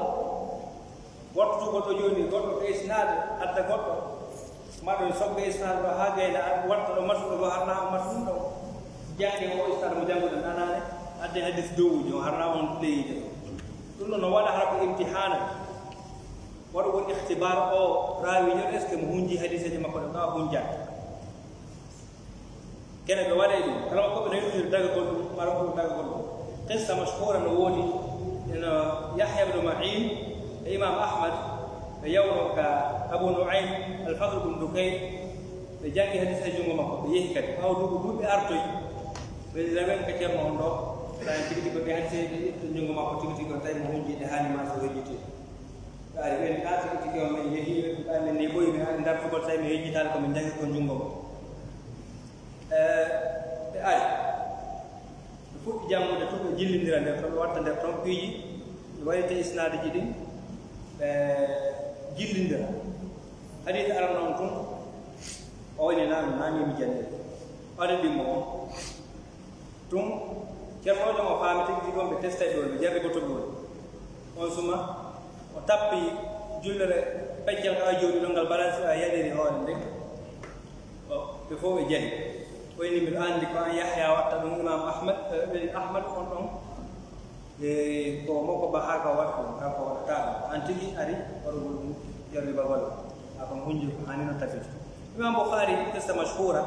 wattu goɗɗo jooni, goɗɗo ka isnaade, adda goɗɗo, ma ɗo e sogga isnaade ɗo haa gayna, ad-, watta ɗo matuɗo ɗo, harna on matu ɗum ɗo. Jannge o isnaade mo jannguɗen nanaane, adde hadis dowujo, harna on pleyijo. Ɗum ɗo no waɗa hara ko imtihaana. Waɗugol ikhtibar o raawijo, est-ce que mo hunji hadiseeje makko ɗe ɗo a hunjaaki? Kene ɓe waɗay ɗum. Kala ko ɓe no yewtiri dagagol ɗum, mara ko dagagol ɗum. Qissa mashhura no woodi, eno Yahya ibn Ma'in e Imam Ahmad, ɓe yawno ka Abu Nu'aym, Al-Fadl ibn Dukayn, ɓe janngi hadis e junngo makko, ɓe yehi kadi. Ɓaawo duuɓi ɗuuɗi ɓe artoyi, ɓe rawen ka ceerno on ɗo, tawi tigi tigi ko ɓe hadis e junngo makko tigi tigi on, tawi mo hunji ɗe haani ma so welliti. Tawi mi yejjitaali ko min njangi ko junngo mo. E, ɓe ari. Ɓe fuɗɗi janngude tun, ɓe jillindira nder ton, ɓe watta nder ton piiji, ɓe waylita isnaaduji ɗin, ɓe jillindira. Hadiisi arano on tun, o woni naami, naami mi janngi. Ɓaɗo ɗimmo on. Tun, ceernoojo on faami tigi tigi on ɓe testay ɓe woni, ɓe jarriboto ɓe woni. On suma, o tappi jullere peccal ka jooɗi ɗon ngal balance a yaɗiri hoore nden. O, ɓe fof ɓe jari. O inni, "Miɗo anndi ko an Yahya watta ɗum, Imam Ahmad, eh, ɓen Ahmad on ɗon. E ko moko ba haa ka waɗa ɗum, haa ko waɗata ɗum. An tigi ari waɗugol ɗum jarribagol. A kon hunji ko hani no tabiti." Imam Bukhari, qissa mashhura,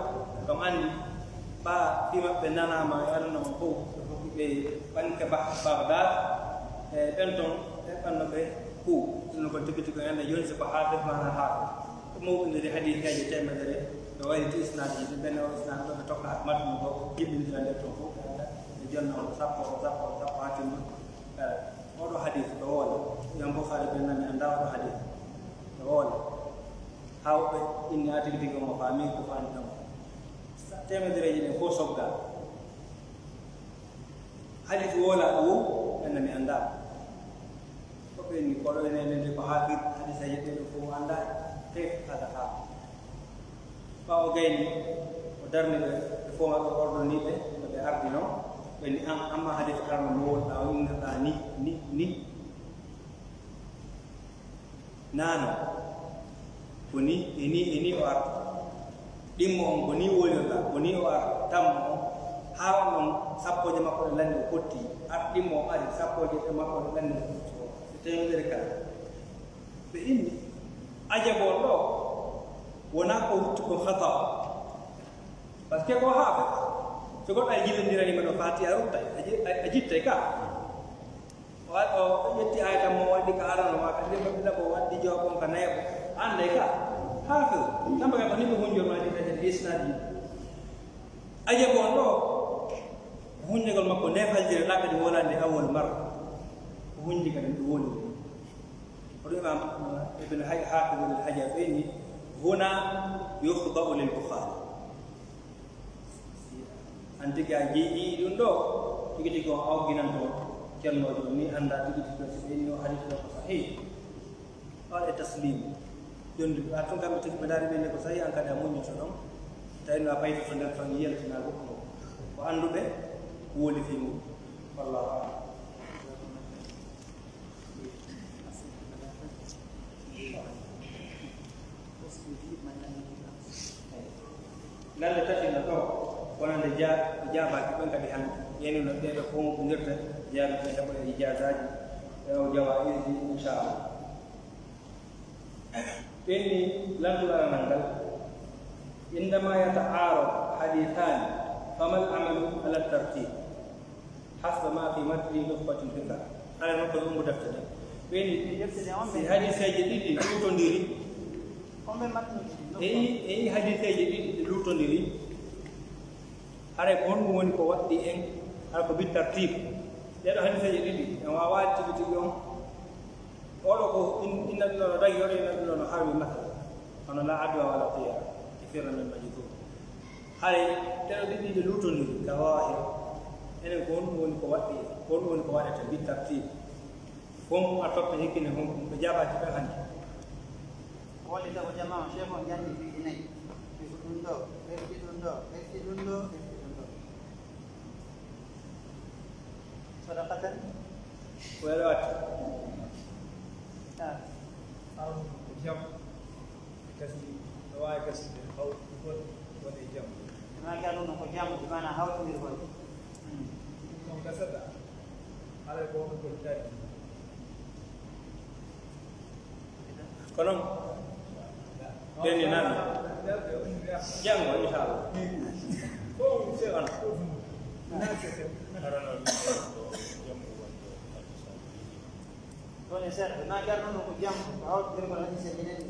kam anndi, ba fi maɓɓe nanaama e aduna on fof, ɓe hokki ɓe ɓanke Ba-, Baghdad, e ɓen ton, ɓe ɓanno ɓe ku, ɗum no ko tabiti ko yande yonsi ko haafis maana haafis. Mawɓe nder hadiiseeje teemedere, ɓe wayliti isnaaduji ɗin, ɓen o isnaad ɗo ɓe tokka matnu ko, jibbindira nder ton fof, ɓe annda, ɓe jonna on sappo, sappo, sappo haa timma. Kala, oɗo hadiis ɗo woola, Imam Bukhari ɓe nani annda oɗo hadiis ɗo woola. Haa woɓɓe inni a tigi tigi omo faami ko faami ɗon. Sa-, teemedereeji ɗin fof sogga. Hadiis woola ɗo, ɓen mi annda. Ko ɓe ni, koɗo ene nde ko haafid, hadiiseeje ɗe ɗo fof annda, kayfa hada haafid. Ɓaawo gayni, o darni ɓe, ɓe fof maɓɓe ordoni ɓe, no ɓe ardi non. Ɓe ni, an, amma hadiis arno mo wonɗa, o innirɗa ni, ni, ni. Nano, ko ni, e ni, e ni o arta. Ɗimmo on, ko ni wolirɗa, ko ni o arta. Tammo on, haa on ɗon sappooje makko ɗe lanni o fotti. Ar ɗimmo on ari, sappooje ɗe makko ɗe lanni o fotti. Ɓe teemedere kala. Ɓe inni, ajabo on ɗo, wonaa ko rutti ko khata. Parce que ko haa, so goɗɗo a jillindirani ma ɗo Fatiha a ruttay, a ji-, a, a jittay ka. O wa-, o ƴetti aaya tan mo waddi ka arano ma, ka ɗiɗaɓo, ɗiɗaɓo, waddi jowaɓo on ka nayaɓo. An dey ka, haafir. Tamba ka ko ni ɓe hunjor ma ɗi dañen isnadi. Ajabo on ɗo, hunjagol makko nde faljire ɗa kadi wolande awwal marra. Ko hunji kadi ɗum woni. Ko ɗum Imam Ibn Hay-, Hafiz Ibn Hajar ɓe ni, "Huna yukhda'u lil Bukhari." An tigi a jii ɗum ɗo, tigi tigi on awginanto cennoojo ni, annda tigi tigi si ɓe ni o hadith ɗo ko sahih. On e taslim. Jonde, a tun kamɓe tigi ɓe ndaari ɓe ni ko sahih, an kadi a muññoto ɗon. Tawi no a paytoto nder ton yaltina goɗɗo. Ko annduɓe woli fii mum. Wallahu a'lam. Lande tati no ɗo, wonande ja-, jaabaaki ɓen kadi hannde. Yeeni no ɓee ɗo fof ndirta jaabi ɓe heɓa e ijaazaaji, e o jawaa'izi, inchallah. Ɓenni lanndol aranal ngal. Indama yata'arad hadithani, famal amalu ala tartib? Hasba ma fi matni nukhbatil fikr. Haray non ko ɗum mo defte ɗen. Ɓeni, si hadiseeje ɗiɗi luutondiri, eyi, eyi, hadiseeje ɗiɗi ɗe luutondiri, haray ko honɗum woni ko waɗɗi en, hara ko bi tartib? Ɗeɗo hadiseeje ɗiɗi, en wawa tigi tigi on. Oɗo ko in-, inna ɗum ɗo no dagi, oɗo inna ɗum ɗo no harmi, masala. Kono la adwa wala tiyara, e firna min majjum. Haray, ɗeɗo ɗiɗi ɗe luutondiri ka zahir. Enen ko honɗum woni ko waɗɗi, ko honɗum woni ko waɗete bi tartib? Ko honɗum a totta hikkine honɗum ɓe jaabaaki ɓen hannde? Wallita ko jamaa on, Cheikh on janni duuɓi nayi. Ɓe ko ɗum ɗo, ɓerti ɗum ɗo, ɓerti ɗum ɗo, ɓerti ɗum ɗo. Sadaqatan? Ko ɓe watta? Ah. Jam. Kasi, no waawi kasi, hawti ko, woni jam. Maa ka ɗum ko jam, maanaam hawtindirgol. Hmm. Ɗum gasata. Haray ko on ko tari. Kono, ɓeni nana. Janngo, inchallah. Ko on se on. Ɗon e seeɗa, ɓe maa garno no ko jam, ko hawti nder ko hadise minen.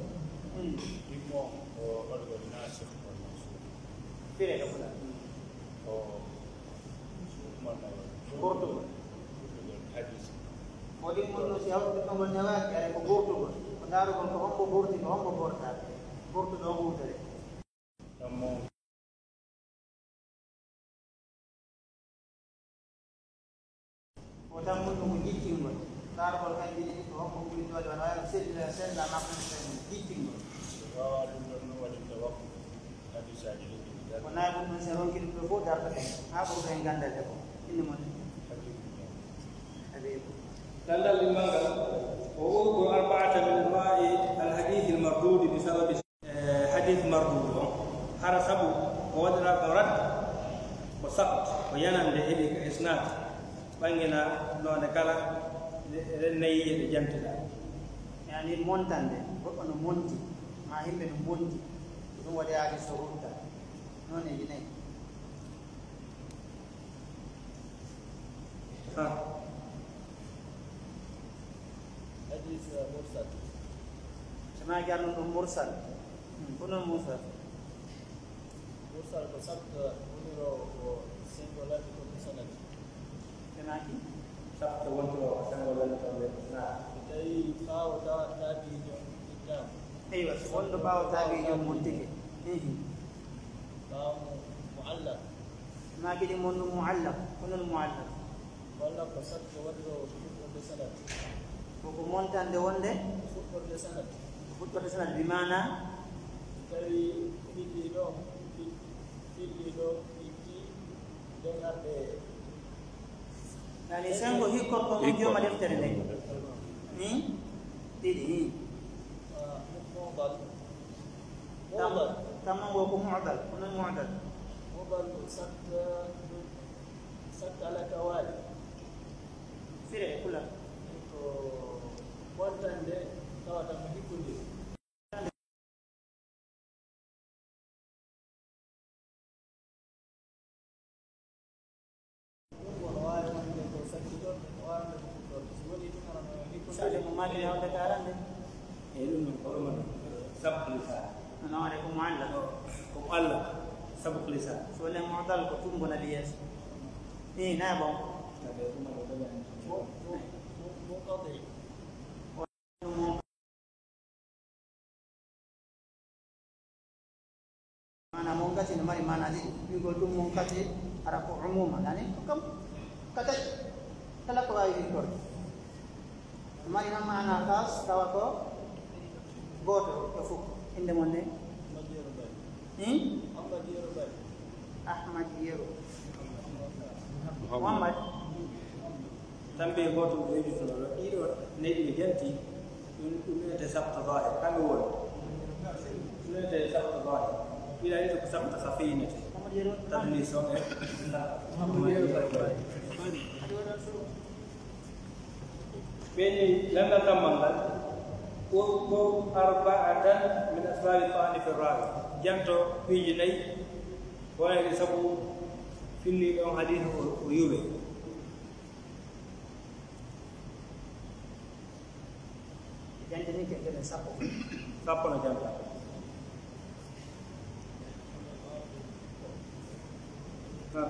Hmm. Ɗimmo ko ɓaɗugol nasikh wal mansukh. Fire ɗo fula. Ko ɓurtugol. Ɓurtugol hadis. Ko ɗin mun no si hawti ɗum ngol newaaki, aray ko ɓurtugol. Ko ndaarugol ko hombo ɓurti, ko hombo ɓurtaaki. Ɓurtuɗo on wuutore. Tammo. O tammunɗo ko jiccingol. Daargol kanji ɗiɗi ko hokko ɓuri doole wona wawi sella, sella makko no tawi jiccingol. Wawa ɗum ɗon no waɗi tawakkuf. Hadisaaji ɗin ɗi ko nayi ɗum ɗon, si ronki ɗum ɗo fof darta ɗen. Ha ɓurɗo en gandal de ko. Inde mon. Habibu. Gandal ɗin mangal. O urdu arba'ata min anwa'i al-hadith al-mardud bi sababi Eh, hadith mardud on, hara sabu ko waɗira ko rad, ko sakt, ko yanande heɓi ka isnad, ɓangina nonde kala rennayi e ɓe jantida. Yani montande, goɗɗo no monti, ma yimɓe no monti, ko ɗum waɗi hadith o rutta, noneji nayi. Ha. Hadith, eh, mursal. Sona jarno ɗum mursal. Hmm, ko non mursal. Mursal ko sakt woniro ko sengolal ko sanad. Kenaki? Sakt woniro ko sengolal ko sanad. So tawi ɓaawo tawa tabiijo iddam. Eywa, so wonɗo ɓaawo tabiijo montike. Ehi. Ɓaawo mo, muallaq. Maa kadi mon ɗum muallaq, ko non muallaq? Muallaq ko sakt wonɗo fuɗɗorde sanad. Ko ko montande wonde? Fuɗɗorde sanad. Ko fuɗɗorde sanad, bi maana? So tawi filliiɗo, fil-, filliiɗo itti nden arde. Yani, sengo hikkorko on jooma deftere nde. Ni? Ɗiɗi, ni? Ah, mo-, modal. Tam-, modal. Tammo ngo ko mu'dal, ko non mu'dal. Modal ko sakt, sakt ala tawali. Fire e pulaar. Ko montande tawata mo hikkodiri. Sade mo mari hewde karande. E ɗum noon, ko ɗum noon. Sabqu lisan. Non, ko muallaq. Ko muallaq. Sabqu lisan. So woni mu'dal ko tumbo na yeeso. Ni, na bon. Mo, mo, mo, mo qadi. Maana munqati no mari maana ɗiɗi. Wi'ugol ɗum munqati hara ko umuma, yani ko kam ka taƴi. Kala ko waawi wi'ugol. No mari noon maana khas, tawa ko gooto e fof. Innde mon ne? Hmm? Ahmad Yero. Muhammad. Muhammad. Tambi gooto ko wiyetee ɗiɗo, nayi ɗi janti, ɗum, ɗum wiyetee sabta zahir, kamɓe woni. Ɗum wiyetee sabta zahir. Ɓila ita ko sabta khafi wiyetee. Tadlis on e. Ɓe ni, lanndal tammal ngal, ko, ko arba'atan min asbabi ta'ni fi rawi. Janto piiji nayi, wonani sabu filliiɗo on hadith o, o yuwe. Jantini ke gene sappo. Sappo no janta. Ha.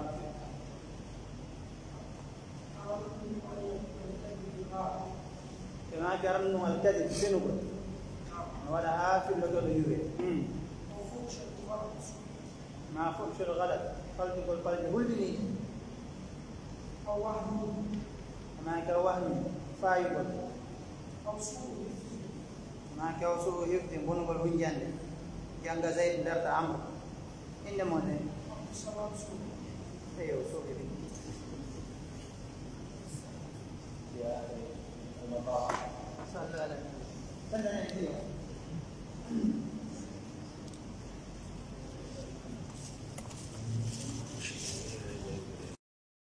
Kena jaran no alkadi senugol. No waɗa ha fillotoɗo yuwe. Hmm. Ma fuhshul ghalat, faltugol falde hulɓiniiɗe. Aw wahmun. Maa ka wahmi, faayugol. Aw su'u hifdin. Maa ka su'u hifdin, bonugol hunjande. Jannga Zayd, darta Amr. Innde mon ne? Abdussalam Sow. Eyo, Sow. Ya, eh, sallallahu alaihi wasallam.